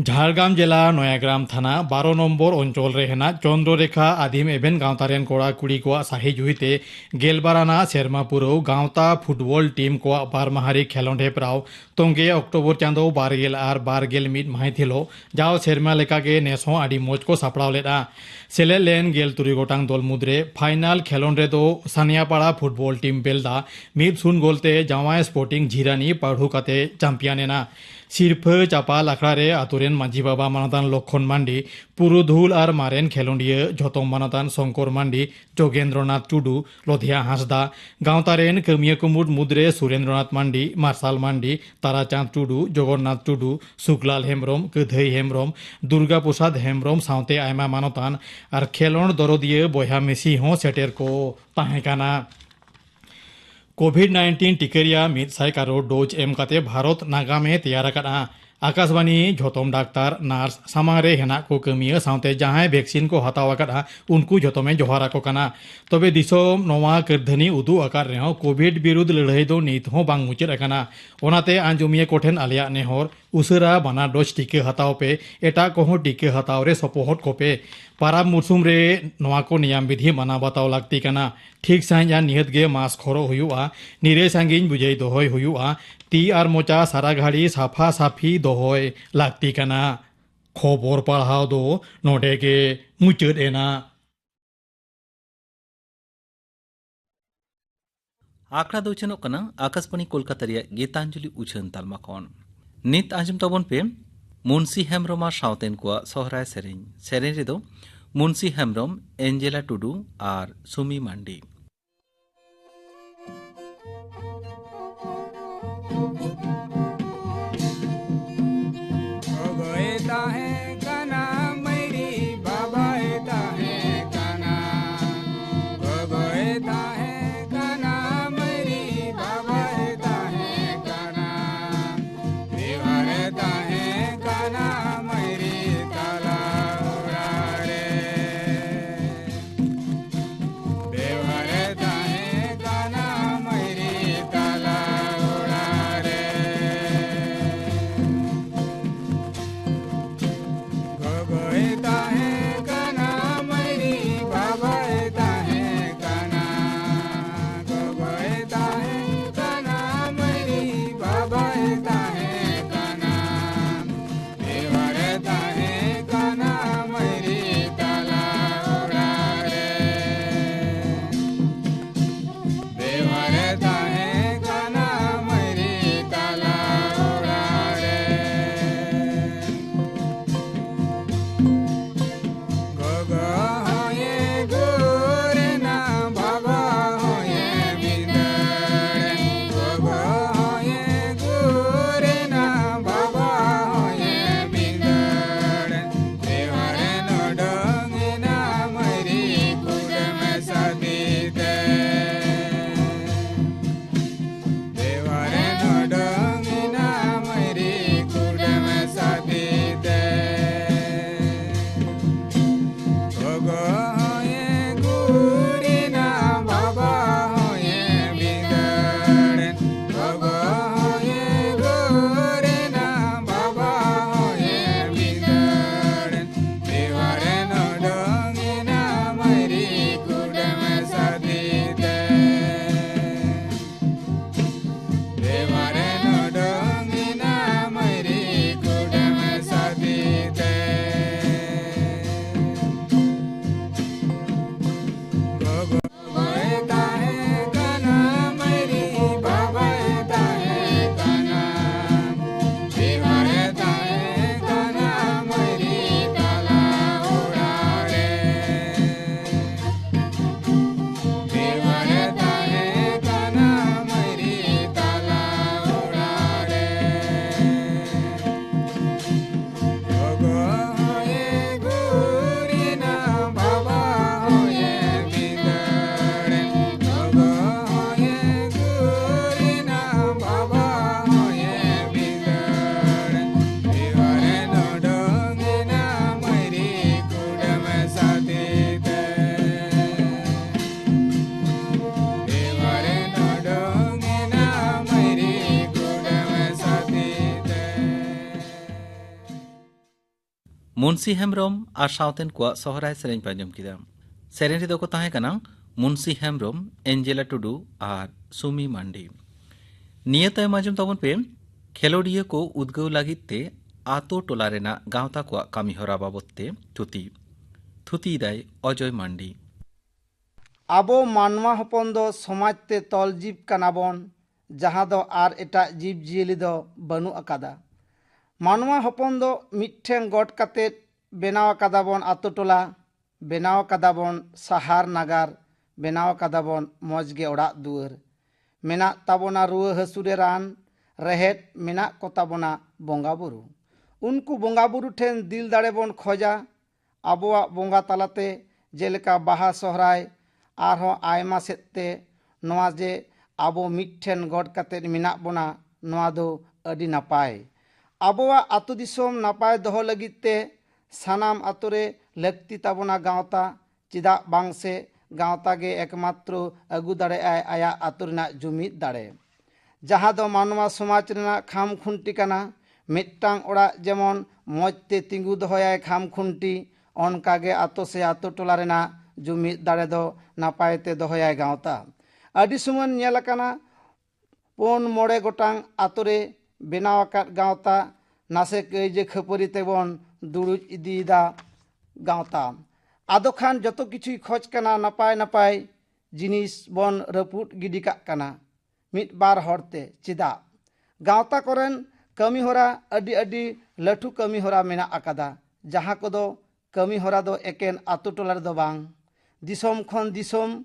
ᱡᱷᱟᱲᱜᱨᱟᱢ ᱡᱮᱞᱟ ᱱᱚᱭᱟᱜᱨᱟᱢ ᱛᱷᱟᱱᱟ ᱵᱟᱨᱚ ᱱᱚᱢᱵᱚᱨ ᱚᱧᱪᱚᱞ ᱨᱮ ᱦᱮᱱᱟᱜ ᱪᱚᱱᱫᱨᱚᱨᱮᱠᱷᱟ ᱟᱹᱫᱤᱢ ᱮᱵᱷᱮᱱ ᱜᱟᱶᱛᱟ ᱨᱮᱱ ᱠᱚᱲᱟ ᱠᱩᱲᱤ ᱠᱚᱣᱟᱜ ᱥᱟᱹᱦᱤ ᱡᱩᱦᱤᱛᱮ ᱜᱮᱞᱵᱟᱨ ᱟᱱᱟᱜ ᱥᱮᱨᱢᱟ ᱯᱩᱨᱟᱹᱣ ᱜᱟᱶᱛᱟ ᱯᱷᱩᱴᱵᱚᱞ ᱴᱤᱢ ᱠᱚᱣᱟᱜ ᱵᱟᱨ ᱢᱟᱦᱟᱨᱤ ᱠᱷᱮᱞᱚᱸᱰ ᱦᱮᱯᱨᱟᱣ ᱛᱚᱝᱜᱮ ᱚᱠᱴᱳᱵᱚᱨ ᱪᱟᱸᱫᱚ ᱵᱟᱨ ᱜᱮᱞ ᱟᱨ ᱵᱟᱨ ᱜᱮᱞ ᱢᱤᱫ ᱢᱟᱹᱦᱤᱛ ᱦᱤᱞᱳᱜ ᱡᱟᱣ ᱥᱮᱨᱢᱟ ᱞᱮᱠᱟᱜᱮ ᱱᱮᱥ ᱦᱚᱸ ᱟᱹᱰᱤ ᱢᱚᱡᱽ ᱠᱚ ᱥᱟᱯᱲᱟᱣ ᱞᱮᱫᱼᱟ᱾ ᱥᱮᱞᱮᱫ ᱞᱮᱱ ᱜᱮᱞ ᱛᱩᱨᱩᱭ ᱜᱚᱴᱟᱝ ᱫᱚᱞ ᱢᱩᱫᱽᱨᱮ ᱯᱷᱟᱭᱱᱟᱞ ᱠᱷᱮᱞᱚᱸᱰ ᱨᱮᱫᱚ ᱥᱟᱱᱤᱭᱟᱯᱟᱲᱟ ᱯᱷᱩᱴᱵᱚᱞ ᱴᱤᱢ ᱵᱮᱞᱫᱟ ᱢᱤᱫ ᱥᱩᱱ ᱜᱳᱞ ᱛᱮ ᱡᱟᱶᱟᱭ ᱥᱯᱳᱨᱴᱤᱝ ᱡᱷᱤᱨᱟᱱᱤ ᱯᱟᱹᱲᱦᱩ ᱠᱟᱛᱮ ᱪᱟᱢᱯᱤᱭᱟᱱ ᱮᱱᱟ᱾ ᱥᱤᱨᱯᱷᱟᱹ ᱪᱟᱯᱟᱞ ᱟᱠᱷᱲᱟ ᱨᱮ ᱟᱛᱳ ᱨᱮᱱ ᱢᱟᱹᱡᱷᱤ ᱵᱟᱵᱟ ᱢᱟᱱᱚᱛᱟᱱ ᱞᱚᱠᱠᱷᱚᱱ ᱢᱟᱱᱰᱤ, ᱯᱩᱨᱩᱫᱷᱩᱞ ᱟᱨ ᱢᱟᱨᱮᱱ ᱠᱷᱮᱞᱳᱸᱰᱤᱭᱟᱹ ᱡᱷᱚᱛᱚᱢ ᱢᱟᱱᱚᱛᱟᱱ ᱥᱚᱝᱠᱚᱨ ᱢᱟᱱᱰᱤ, ᱡᱳᱜᱮᱱᱫᱨᱚᱱᱟᱛᱷ ᱴᱩᱰᱩ, ᱞᱚᱫᱷᱤᱭᱟ ᱦᱟᱸᱥᱫᱟ, ᱜᱟᱶᱛᱟ ᱨᱮᱱ ᱠᱟᱹᱢᱤᱭᱟᱹ ᱠᱩᱢᱩᱴ ᱢᱩᱫᱽᱨᱮ ᱥᱩᱨᱮᱱᱫᱨᱚᱱᱟᱛᱷ ᱢᱟᱱᱰᱤ, ᱢᱟᱨᱥᱟᱞ ᱢᱟᱱᱰᱤ, ᱛᱟᱨᱟᱪᱟᱸᱫᱽ ᱴᱩᱰᱩ, ᱡᱚᱜᱚᱱᱱᱟᱛᱷ ᱴᱩᱰᱩ, ᱥᱩᱠᱞᱟᱞ ᱦᱮᱢᱵᱨᱚᱢ, ᱠᱟᱹᱫᱷᱟᱹᱭ ᱦᱮᱢᱵᱨᱚᱢ, ᱫᱩᱨᱜᱟ ᱯᱨᱚᱥᱟᱫᱽ ᱦᱮᱢᱵᱨᱚᱢ ᱥᱟᱶᱛᱮ ᱟᱭᱢᱟ ᱢᱟᱱᱚᱛᱟᱱ ᱟᱨ ᱠᱷᱮᱞᱳᱸᱰ ᱫᱚᱨᱚᱫᱤᱭᱟᱹ ᱵᱚᱭᱦᱟ ᱢᱤᱥᱤ ᱦᱚᱸ ᱥᱮᱴᱮᱨ ᱠᱚ ᱛᱟᱦᱮᱸ ᱠᱟᱱᱟ᱾ ᱠᱳᱵᱷᱤᱰ ᱱᱟᱭᱤᱱᱴᱤᱱ ᱴᱤᱠᱟᱹ ᱨᱮᱭᱟᱜ ᱢᱤᱫ ᱥᱟᱭ ᱠᱟᱨᱳᱲ ᱰᱳᱡᱽ ᱮᱢ ᱠᱟᱛᱮ ᱵᱷᱟᱨᱚᱛ ᱱᱟᱜᱟᱢ ᱮ ᱛᱮᱭᱟᱨ ᱟᱠᱟᱫᱼᱟ᱾ ᱟᱠᱟᱥᱵᱟᱱᱤ ᱡᱷᱚᱛᱚᱢ ᱰᱟᱠᱛᱟᱨ, ᱱᱟᱨᱥ, ᱥᱟᱢᱟᱝ ᱨᱮ ᱦᱮᱱᱟᱜ ᱠᱚ ᱠᱟᱹᱢᱤᱭᱟᱹ ᱥᱟᱶᱛᱮ ᱡᱟᱦᱟᱸᱭ ᱵᱷᱮᱠᱥᱤᱱ ᱠᱚ ᱦᱟᱛᱟᱣ ᱟᱠᱟᱫᱼᱟ, ᱩᱱᱠᱩ ᱡᱷᱚᱛᱚᱢᱮ ᱡᱚᱦᱟᱨ ᱟᱠᱚ ᱠᱟᱱᱟ᱾ ᱛᱚᱵᱮ ᱫᱤᱥᱚᱢ ᱱᱚᱣᱟ ᱠᱟᱹᱨᱫᱷᱟᱹᱱᱤ ᱩᱫᱩᱜ ᱟᱠᱟᱫ ᱨᱮᱦᱚᱸ ᱠᱳᱵᱷᱤᱰ ᱵᱤᱨᱩᱫᱷ ᱞᱟᱹᱲᱦᱟᱹᱭ ᱫᱚ ᱱᱤᱛ ᱦᱚᱸ ᱵᱟᱝ ᱢᱩᱪᱟᱹᱫ ᱟᱠᱟᱱᱟ᱾ ᱚᱱᱟᱛᱮ ᱟᱸᱡᱚᱢᱤᱭᱟᱹ ᱠᱚᱴᱷᱮᱱ ᱟᱞᱮᱭᱟᱜ ᱱᱮᱦᱚᱨ, ᱩᱥᱟᱹᱨᱟ ᱵᱟᱱᱟᱨ ᱰᱳᱡᱽ ᱴᱤᱠᱟᱹ ᱦᱟᱛᱟᱣ ᱯᱮ, ᱮᱴᱟᱜ ᱠᱚᱦᱚᱸ ᱴᱤᱠᱟᱹ ᱦᱟᱛᱟᱣ ᱨᱮ ᱥᱚᱯᱚᱦᱚᱫ ᱠᱚᱯᱮ᱾ ᱯᱟᱨᱟᱵᱽ ᱢᱩᱨᱥᱩᱢ ᱨᱮ ᱱᱚᱣᱟ ᱠᱚ ᱱᱤᱭᱟᱢ ᱵᱤᱫᱷᱤ ᱢᱟᱱᱟᱣ ᱵᱟᱛᱟᱣ ᱞᱟᱹᱠᱛᱤ ᱠᱟᱱᱟ᱾ ᱴᱷᱤᱠ ᱥᱟᱺᱦᱤᱡ ᱟᱨ ᱱᱤᱦᱟᱹᱛ ᱜᱮ ᱢᱟᱥᱠ ᱦᱚᱨᱚᱜ ᱦᱩᱭᱩᱜᱼᱟ, ᱱᱤᱨᱟᱹᱭ ᱥᱟᱺᱜᱤᱧ ᱵᱩᱡᱷᱟᱹᱣ ᱫᱚᱦᱚᱭ ᱦᱩᱭᱩᱜᱼᱟ, ᱛᱤ ᱟᱨ ᱢᱚᱪᱟ ᱥᱟᱨᱟ ᱜᱷᱟᱹᱲᱤ ᱥᱟᱯᱷᱟ ᱥᱟᱯᱷᱤ ᱫᱚᱦᱚᱭ ᱞᱟᱹᱠᱛᱤ ᱠᱟᱱᱟ᱾ ᱠᱷᱚᱵᱚᱨ ᱯᱟᱲᱦᱟᱣ ᱫᱚ ᱱᱚᱰᱮ ᱜᱮ ᱢᱩᱪᱟᱹᱫ ᱮᱱᱟ᱾ ᱟᱠᱷᱲᱟ ᱫᱚ ᱩᱪᱷᱟᱹᱱᱚᱜ ᱠᱟᱱᱟ ᱟᱠᱟᱥᱵᱟᱬᱤ ᱠᱳᱞᱠᱟᱛᱟ ᱨᱮᱭᱟᱜ ᱜᱤᱛᱟᱧᱡᱚᱞᱤ ᱩᱪᱷᱟᱹᱱ ᱛᱟᱞᱢᱟ ᱠᱷᱚᱱ᱾ ᱱᱤᱛ ᱟᱸᱡᱚᱢ ᱛᱟᱵᱚᱱ ᱯᱮ ᱢᱩᱱᱥᱤ ᱦᱮᱢᱵᱽᱨᱚᱢ ᱟᱨ ᱥᱟᱶᱛᱮᱱ ᱠᱚᱣᱟᱜ ᱥᱚᱦᱨᱟᱭ ᱥᱮᱨᱮᱧ᱾ ᱥᱮᱨᱮᱧ ᱨᱮᱫᱚ ᱢᱩᱱᱥᱤ ᱦᱮᱢᱵᱽᱨᱚᱢ, ᱮᱧᱡᱮᱞᱟ ᱴᱩᱰᱩ ᱟᱨ ᱥᱩᱢᱤ ᱢᱟᱱᱰᱤ᱾ ᱜᱚᱜᱚᱭ ᱛᱟᱦᱮᱸ ᱠᱟᱱᱟ, ᱢᱟᱹᱭᱨᱤ ᱵᱟᱵᱟᱭ ᱛᱟᱦᱮᱸ ᱠᱟᱱᱟ᱾ ᱜᱚᱜᱚᱭ ᱛᱟᱦᱮᱸ ᱠᱟᱱᱟ, ᱢᱟᱹᱭᱨᱤ ᱵᱟᱵᱟᱭ ᱛᱟᱦᱮᱸ ᱠᱟᱱᱟ᱾ ᱵᱮᱣᱦᱟᱨᱮ ᱛᱟᱦᱮᱸ ᱠᱟᱱᱟ, ᱢᱟᱹᱭᱨᱤ ᱛᱟᱞᱟ ᱚᱲᱟᱜ ᱨᱮ᱾ ᱵᱮᱣᱦᱟᱨ ᱢᱩᱱᱥᱤ ᱦᱮᱢᱵᱽᱨᱚᱢ ᱟᱨ ᱥᱟᱶᱛᱮᱱ ᱠᱚᱣᱟᱜ ᱥᱚᱦᱨᱟᱭ ᱥᱮᱨᱮᱧ ᱯᱮ ᱟᱸᱡᱚᱢ ᱠᱮᱫᱟ᱾ ᱥᱮᱨᱮᱧ ᱨᱮᱫᱚ ᱠᱚ ᱛᱟᱦᱮᱸ ᱠᱟᱱᱟ ᱢᱩᱱᱥᱤ ᱦᱮᱢᱵᱽᱨᱚᱢ, ᱮᱧᱡᱮᱞᱟ ᱴᱩᱰᱩ ᱟᱨ ᱥᱩᱢᱤ ᱢᱟᱱᱰᱤ᱾ ᱱᱤᱭᱟᱹ ᱛᱟᱭᱚᱢ ᱟᱸᱡᱚᱢ ᱛᱟᱵᱚᱱ ᱯᱮ ᱠᱷᱮᱞᱳᱰᱤᱭᱟᱹ ᱠᱚ ᱩᱫᱽᱜᱟᱹᱣ ᱞᱟᱹᱜᱤᱫ ᱛᱮ ᱟᱛᱳ ᱴᱚᱞᱟ ᱨᱮᱱᱟᱜ ᱜᱟᱶᱛᱟ ᱠᱚᱣᱟᱜ ᱠᱟᱹᱢᱤ ᱦᱚᱨᱟ ᱵᱟᱵᱚᱛ ᱛᱮ ᱛᱷᱩᱛᱤ᱾ ᱛᱷᱩᱛᱤᱭᱮᱫᱟᱭ ᱚᱡᱚᱭ ᱢᱟᱱᱰᱤ᱾ ᱟᱵᱚ ᱢᱟᱱᱣᱟ ᱦᱚᱯᱚᱱ ᱫᱚ ᱥᱚᱢᱟᱡᱽ ᱛᱮ ᱛᱚᱞ ᱡᱤᱵ ᱠᱟᱱᱟ ᱵᱚᱱ, ᱡᱟᱦᱟᱸ ᱫᱚ ᱟᱨ ᱮᱴᱟᱜ ᱡᱤᱵᱽ ᱡᱤᱭᱟᱹᱞᱤ ᱫᱚ ᱵᱟᱹᱱᱩᱜ ᱟᱠᱟᱫᱟ᱾ ᱢᱟᱱᱣᱟ ᱦᱚᱯᱚᱱ ᱫᱚ ᱢᱤᱫᱴᱷᱮᱱ ᱜᱚᱴ ᱠᱟᱛᱮ ᱵᱮᱱᱟᱣ ᱟᱠᱟᱫᱟ ᱵᱚᱱ ᱟᱛᱳ ᱴᱚᱞᱟ, ᱵᱮᱱᱟᱣ ᱟᱠᱟᱫᱟ ᱵᱚᱱ ᱥᱟᱦᱟᱨ ᱱᱟᱜᱟᱨ, ᱵᱮᱱᱟᱣ ᱟᱠᱟᱫᱟ ᱵᱚᱱ ᱢᱚᱡᱽ ᱜᱮ ᱚᱲᱟᱜ ᱫᱩᱣᱟᱹᱨ᱾ ᱢᱮᱱᱟᱜ ᱛᱟᱵᱚᱱᱟ ᱨᱩᱣᱟᱹ ᱦᱟᱹᱥᱩ ᱨᱮ ᱨᱟᱱ, ᱨᱮᱦᱮᱫ, ᱢᱮᱱᱟᱜ ᱠᱚ ᱛᱟᱵᱚᱱᱟ ᱵᱚᱸᱜᱟ ᱵᱩᱨᱩ᱾ ᱩᱱᱠᱩ ᱵᱚᱸᱜᱟ ᱵᱩᱨᱩ ᱴᱷᱮᱱ ᱫᱤᱞ ᱫᱟᱲᱮ ᱵᱚᱱ ᱠᱷᱚᱡᱟ, ᱟᱵᱚᱣᱟᱜ ᱵᱚᱸᱜᱟ ᱛᱟᱞᱟᱛᱮ, ᱡᱮᱞᱮᱠᱟ ᱵᱟᱦᱟ ᱥᱚᱦᱨᱟᱭ, ᱟᱨᱦᱚᱸ ᱟᱭᱢᱟ ᱥᱮᱫ ᱛᱮ᱾ ᱱᱚᱣᱟ ᱡᱮ ᱟᱵᱚ ᱢᱤᱫ ᱴᱷᱮᱱ ᱜᱚᱴ ᱠᱟᱛᱮᱫ ᱢᱮᱱᱟᱜ ᱵᱚᱱᱟ, ᱱᱚᱣᱟ ᱫᱚ ᱟᱹᱰᱤ ᱱᱟᱯᱟᱭ᱾ ᱟᱵᱚᱣᱟᱜ ᱟᱹᱛᱩ ᱫᱤᱥᱚᱢ ᱱᱟᱯᱟᱭ ᱫᱚᱦᱚ ᱞᱟᱹᱜᱤᱫ ᱛᱮ ᱥᱟᱱᱟᱢ ᱟᱛᱳ ᱨᱮ ᱞᱟᱹᱠᱛᱤ ᱛᱟᱵᱚᱱᱟ ᱜᱟᱶᱛᱟ᱾ ᱪᱮᱫᱟᱜ ᱵᱟᱝ ᱥᱮ ᱜᱟᱶᱛᱟ ᱜᱮ ᱮᱠᱢᱟᱛᱨᱚ ᱟᱹᱜᱩ ᱫᱟᱲᱮᱭᱟᱜᱼᱟᱭ ᱟᱭᱟᱜ ᱟᱛᱳ ᱨᱮᱱᱟᱜ ᱡᱩᱢᱤᱫ ᱫᱟᱲᱮ, ᱡᱟᱦᱟᱸ ᱫᱚ ᱢᱟᱱᱣᱟ ᱥᱚᱢᱟᱡᱽ ᱨᱮᱱᱟᱜ ᱠᱷᱟᱢ ᱠᱷᱩᱱᱴᱤ ᱠᱟᱱᱟ᱾ ᱢᱤᱫᱴᱟᱝ ᱚᱲᱟᱜ ᱡᱮᱢᱚᱱ ᱢᱚᱡᱽ ᱛᱮ ᱛᱤᱸᱜᱩ ᱫᱚᱦᱚᱭᱟᱭ ᱠᱷᱟᱢ ᱠᱷᱩᱱᱴᱤ, ᱚᱱᱠᱟ ᱜᱮ ᱟᱛᱳ ᱥᱮ ᱟᱛᱳ ᱴᱚᱞᱟ ᱨᱮᱱᱟᱜ ᱡᱩᱢᱤᱫ ᱫᱟᱲᱮ ᱫᱚ ᱱᱟᱯᱟᱭ ᱛᱮ ᱫᱚᱦᱚᱭᱟᱭ ᱜᱟᱶᱛᱟ᱾ ᱟᱹᱰᱤ ᱥᱚᱢᱚᱭ ᱧᱮᱞ ᱟᱠᱟᱱᱟ, ᱯᱩᱱ ᱢᱚᱬᱮ ᱜᱚᱴᱟᱝ ᱟᱛᱳ ᱨᱮ ᱵᱮᱱᱟᱣ ᱟᱠᱟᱫ ᱜᱟᱶᱛᱟ, ᱱᱟᱥᱮ ᱠᱟᱹᱭᱡᱟᱹ ᱠᱷᱟᱹᱯᱟᱹᱨᱤ ᱛᱮᱵᱚᱱ ᱫᱩᱲᱩᱵ ᱤᱫᱤᱭᱮᱫᱟ ᱜᱟᱶᱛᱟ᱾ ᱟᱫᱚ ᱠᱷᱟᱱ ᱡᱚᱛᱚ ᱠᱤᱪᱷᱩᱭ ᱠᱷᱚᱡᱽ ᱠᱟᱱᱟ, ᱱᱟᱯᱟᱭ ᱱᱟᱯᱟᱭ ᱡᱤᱱᱤᱥ ᱵᱚᱱ ᱨᱟᱹᱯᱩᱫ ᱜᱤᱰᱤ ᱠᱟᱜ ᱠᱟᱱᱟ᱾ ᱢᱤᱫ ᱵᱟᱨ ᱦᱚᱲ ᱛᱮ ᱪᱮᱫᱟᱜ? ᱜᱟᱶᱛᱟ ᱠᱚᱨᱮᱱ ᱠᱟᱹᱢᱤ ᱦᱚᱨᱟ ᱟᱹᱰᱤ ᱟᱹᱰᱤ ᱞᱟᱹᱴᱩ ᱠᱟᱹᱢᱤ ᱦᱚᱨᱟ ᱢᱮᱱᱟᱜ ᱟᱠᱟᱫᱟ, ᱡᱟᱦᱟᱸ ᱠᱚᱫᱚ ᱠᱟᱹᱢᱤ ᱦᱚᱨᱟ ᱫᱚ ᱮᱠᱮᱱ ᱟᱛᱳ ᱴᱚᱞᱟ ᱨᱮᱫᱚ ᱵᱟᱝ, ᱫᱤᱥᱚᱢ ᱠᱷᱚᱱ ᱫᱤᱥᱚᱢ,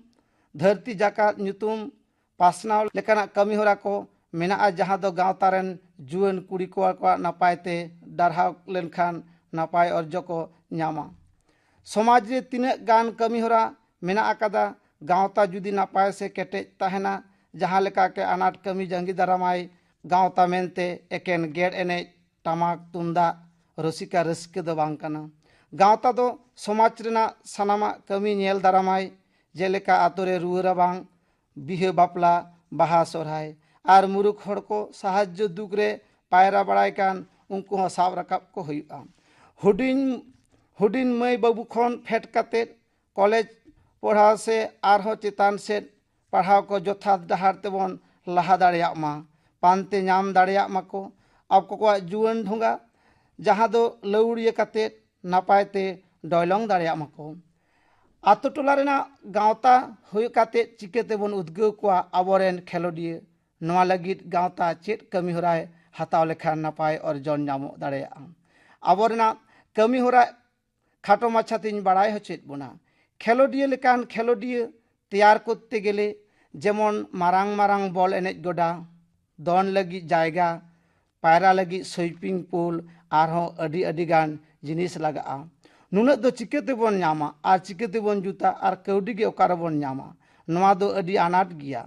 ᱫᱷᱟᱹᱨᱛᱤ ᱡᱟᱠᱟᱛ ᱧᱩᱛᱩᱢ ᱯᱟᱥᱱᱟᱣ ᱞᱮᱠᱟᱱᱟᱜ ᱠᱟᱹᱢᱤ ᱦᱚᱨᱟ ᱠᱚ ᱢᱮᱱᱟᱜᱼᱟ, ᱡᱟᱦᱟᱸ ᱫᱚ ᱜᱟᱶᱛᱟ ᱨᱮᱱ ᱡᱩᱣᱟᱹᱱ ᱠᱩᱲᱤ ᱠᱚᱲᱟ ᱠᱚᱣᱟᱜ ᱱᱟᱯᱟᱭ ᱛᱮ ᱰᱟᱨᱦᱟᱣ ᱞᱮᱱᱠᱷᱟᱱ ᱱᱟᱯᱟᱭ ᱚᱨᱡᱚ ᱠᱚ ᱧᱟᱢᱟ᱾ ᱥᱚᱢᱟᱡᱽ ᱨᱮ ᱛᱤᱱᱟᱹᱜ ᱜᱟᱱ ᱠᱟᱹᱢᱤ ᱦᱚᱨᱟ ᱢᱮᱱᱟᱜ ᱟᱠᱟᱫᱟ, ᱜᱟᱶᱛᱟ ᱡᱩᱫᱤ ᱱᱟᱯᱟᱭ ᱥᱮ ᱠᱮᱴᱮᱡ ᱛᱟᱦᱮᱱᱟ, ᱡᱟᱦᱟᱸ ᱞᱮᱠᱟ ᱠᱮ ᱟᱱᱟᱴ ᱠᱟᱹᱢᱤ ᱡᱟᱸᱜᱤ ᱫᱟᱨᱟᱢᱟᱭ ᱜᱟᱶᱛᱟ ᱢᱮᱱᱛᱮ ᱮᱠᱮᱱ ᱜᱮᱲ ᱮᱱᱮᱡ, ᱴᱟᱢᱟᱠ ᱛᱩᱢᱫᱟᱜ, ᱨᱩᱥᱤᱠᱟ ᱨᱟᱹᱥᱠᱟᱹ ᱫᱚ ᱵᱟᱝ ᱠᱟᱱᱟ᱾ ᱜᱟᱶᱛᱟ ᱫᱚ ᱥᱚᱢᱟᱡᱽ ᱨᱮᱱᱟᱜ ᱥᱟᱱᱟᱢᱟᱜ ᱠᱟᱹᱢᱤ ᱧᱮᱞ ᱫᱟᱨᱟᱢᱟᱭ, ᱡᱮᱞᱮᱠᱟ ᱟᱛᱳ ᱨᱮ ᱨᱩᱣᱟᱹ ᱨᱟᱵᱟᱝ, ᱵᱤᱦᱟᱹ ᱵᱟᱯᱞᱟ, ᱵᱟᱦᱟ ᱥᱚᱨᱦᱟᱭ, ᱟᱨ ᱢᱩᱨᱩᱠ ᱦᱚᱲ ᱠᱚ ᱥᱟᱦᱟᱡᱽᱡᱚ ᱫᱩᱠ ᱨᱮ ᱯᱟᱭᱨᱟ ᱵᱟᱲᱟᱭ ᱠᱟᱱ, ᱩᱱᱠᱩ ᱦᱚᱸ ᱥᱟᱵ ᱨᱟᱠᱟᱵ ᱠᱚ ᱦᱩᱭᱩᱜᱼᱟ᱾ ᱦᱩᱰᱤᱧ ᱦᱩᱰᱤᱧ ᱢᱟᱹᱭ ᱵᱟᱹᱵᱩ ᱠᱷᱚᱱ ᱯᱷᱮᱰ ᱠᱟᱛᱮᱫ ᱠᱚᱞᱮᱡᱽ ᱯᱟᱲᱦᱟᱣ ᱥᱮ ᱟᱨᱦᱚᱸ ᱪᱮᱛᱟᱱ ᱥᱮᱫ ᱯᱟᱲᱦᱟᱣ ᱠᱚ ᱡᱚᱛᱷᱟᱛ ᱰᱟᱦᱟᱨ ᱛᱮᱵᱚᱱ ᱞᱟᱦᱟ ᱫᱟᱲᱮᱭᱟᱜ ᱢᱟ, ᱯᱟᱱᱛᱮ ᱧᱟᱢ ᱫᱟᱲᱮᱭᱟᱜ ᱢᱟᱠᱚ ᱟᱠᱚ ᱠᱚᱣᱟᱜ ᱡᱩᱣᱟᱹᱱ ᱰᱷᱚᱸᱜᱟ, ᱡᱟᱦᱟᱸ ᱫᱚ ᱞᱟᱹᱣᱲᱤᱭᱟᱹ ᱠᱟᱛᱮᱫ ᱱᱟᱯᱟᱭ ᱛᱮ ᱰᱚᱭᱞᱚᱝ ᱫᱟᱲᱮᱭᱟᱜ ᱢᱟᱠᱚ᱾ ᱟᱛᱳ ᱴᱚᱞᱟ ᱨᱮᱱᱟᱜ ᱜᱟᱶᱛᱟ ᱦᱩᱭ ᱠᱟᱛᱮᱫ ᱪᱤᱠᱟᱹ ᱛᱮᱵᱚᱱ ᱩᱫᱽᱜᱟᱹᱣ ᱠᱚᱣᱟ ᱟᱵᱚᱨᱮᱱ ᱠᱷᱮᱞᱳᱰᱤᱭᱟᱹ? ᱱᱚᱣᱟ ᱞᱟᱹᱜᱤᱫ ᱜᱟᱶᱛᱟ ᱪᱮᱫ ᱠᱟᱹᱢᱤ ᱦᱚᱨᱟᱭ ᱦᱟᱛᱟᱣ ᱞᱮᱠᱷᱟᱱ ᱱᱟᱯᱟᱭ ᱚᱨᱡᱚᱱ ᱧᱟᱢᱚᱜ ᱫᱟᱲᱮᱭᱟᱜᱼᱟ? ᱟᱵᱚ ᱨᱮᱱᱟᱜ ᱠᱟᱹᱢᱤ ᱦᱚᱨᱟ ᱠᱷᱟᱴᱚ ᱢᱟᱪᱷᱟ ᱛᱤᱧ ᱵᱟᱲᱟᱭ ᱦᱚᱪᱚᱭᱮᱫ ᱵᱚᱱᱟ᱾ ᱠᱷᱮᱞᱳᱰᱤᱭᱟᱹ ᱞᱮᱠᱟᱱ ᱠᱷᱮᱞᱳᱰᱤᱭᱟᱹ ᱛᱮᱭᱟᱨ ᱠᱚᱨᱛᱮ ᱜᱮᱞᱮ ᱡᱮᱢᱚᱱ ᱢᱟᱨᱟᱝ ᱢᱟᱨᱟᱝ ᱵᱚᱞ ᱮᱱᱮᱡ ᱜᱚᱰᱟ, ᱫᱚᱱ ᱞᱟᱹᱜᱤᱫ ᱡᱟᱭᱜᱟ, ᱯᱟᱭᱨᱟ ᱞᱟᱹᱜᱤᱫ ᱥᱩᱭᱯᱤᱝ ᱯᱩᱞ, ᱟᱨᱦᱚᱸ ᱟᱹᱰᱤ ᱟᱹᱰᱤ ᱜᱟᱱ ᱡᱤᱱᱤᱥ ᱞᱟᱜᱟᱜᱼᱟ᱾ ᱱᱩᱱᱟᱹᱜ ᱫᱚ ᱪᱤᱠᱟᱹ ᱛᱮᱵᱚᱱ ᱧᱟᱢᱟ ᱟᱨ ᱪᱤᱠᱟᱹ ᱛᱮᱵᱚᱱ ᱡᱩᱛᱟ ᱟᱨ ᱠᱟᱹᱣᱰᱤ ᱜᱮ ᱚᱠᱟ ᱨᱮᱵᱚᱱ ᱧᱟᱢᱟ? ᱱᱚᱣᱟ ᱫᱚ ᱟᱹᱰᱤ ᱟᱱᱟᱴ ᱜᱮᱭᱟ᱾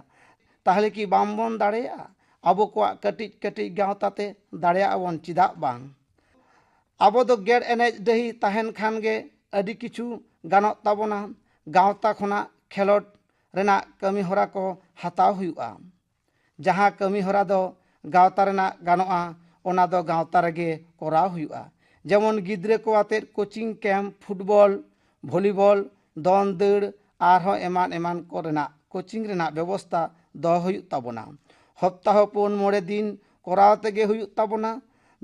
ᱛᱟᱦᱚᱞᱮ ᱠᱤ ᱵᱟᱝ ᱵᱚᱱ ᱫᱟᱲᱮᱭᱟᱜᱼᱟ? ᱟᱵᱚ ᱠᱚᱣᱟᱜ ᱠᱟᱹᱴᱤᱡ ᱠᱟᱹᱴᱤᱡ ᱜᱟᱶᱛᱟ ᱛᱮ ᱫᱟᱲᱮᱭᱟᱜ ᱟᱵᱚᱱ, ᱪᱮᱫᱟᱜ ᱵᱟᱝ? ᱟᱵᱚ ᱫᱚ ᱜᱮᱲ ᱮᱱᱮᱡ ᱰᱟᱹᱦᱤ ᱛᱟᱦᱮᱱ ᱠᱷᱟᱱ ᱜᱮ ᱟᱹᱰᱤ ᱠᱤᱪᱷᱩ ᱜᱟᱱᱚᱜ ᱛᱟᱵᱚᱱᱟ᱾ ᱜᱟᱶᱛᱟ ᱠᱷᱚᱱᱟᱜ ᱠᱷᱮᱞᱳᱰ ᱨᱮᱱᱟᱜ ᱠᱟᱹᱢᱤ ᱦᱚᱨᱟ ᱠᱚ ᱦᱟᱛᱟᱣ ᱦᱩᱭᱩᱜᱼᱟ᱾ ᱡᱟᱦᱟᱸ ᱠᱟᱹᱢᱤ ᱦᱚᱨᱟ ᱫᱚ ᱜᱟᱶᱛᱟ ᱨᱮᱱᱟᱜ ᱜᱟᱱᱚᱜᱼᱟ, ᱚᱱᱟ ᱫᱚ ᱜᱟᱶᱛᱟ ᱨᱮᱜᱮ ᱠᱚᱨᱟᱣ ᱦᱩᱭᱩᱜᱼᱟ᱾ ᱡᱮᱢᱚᱱ ᱜᱤᱫᱽᱨᱟᱹ ᱠᱚ ᱟᱛᱮᱫ ᱠᱳᱪᱤᱝ ᱠᱮᱢᱯ, ᱯᱷᱩᱴᱵᱚᱞ, ᱵᱷᱚᱞᱤᱵᱚᱞ, ᱫᱚᱱ ᱫᱟᱹᱲ, ᱟᱨᱦᱚᱸ ᱮᱢᱟᱱ ᱮᱢᱟᱱ ᱠᱚᱨᱮᱱᱟᱜ ᱠᱳᱪᱤᱝ ᱨᱮᱱᱟᱜ ᱵᱮᱵᱚᱥᱛᱟ ᱫᱚᱦᱚ ᱦᱩᱭᱩᱜ ᱛᱟᱵᱚᱱᱟ᱾ ᱦᱚᱯᱛᱟᱦᱚ ᱯᱩᱱ ᱢᱚᱬᱮ ᱫᱤᱱ ᱠᱚᱨᱟᱣ ᱛᱮᱜᱮ ᱦᱩᱭᱩᱜ ᱛᱟᱵᱚᱱᱟ᱾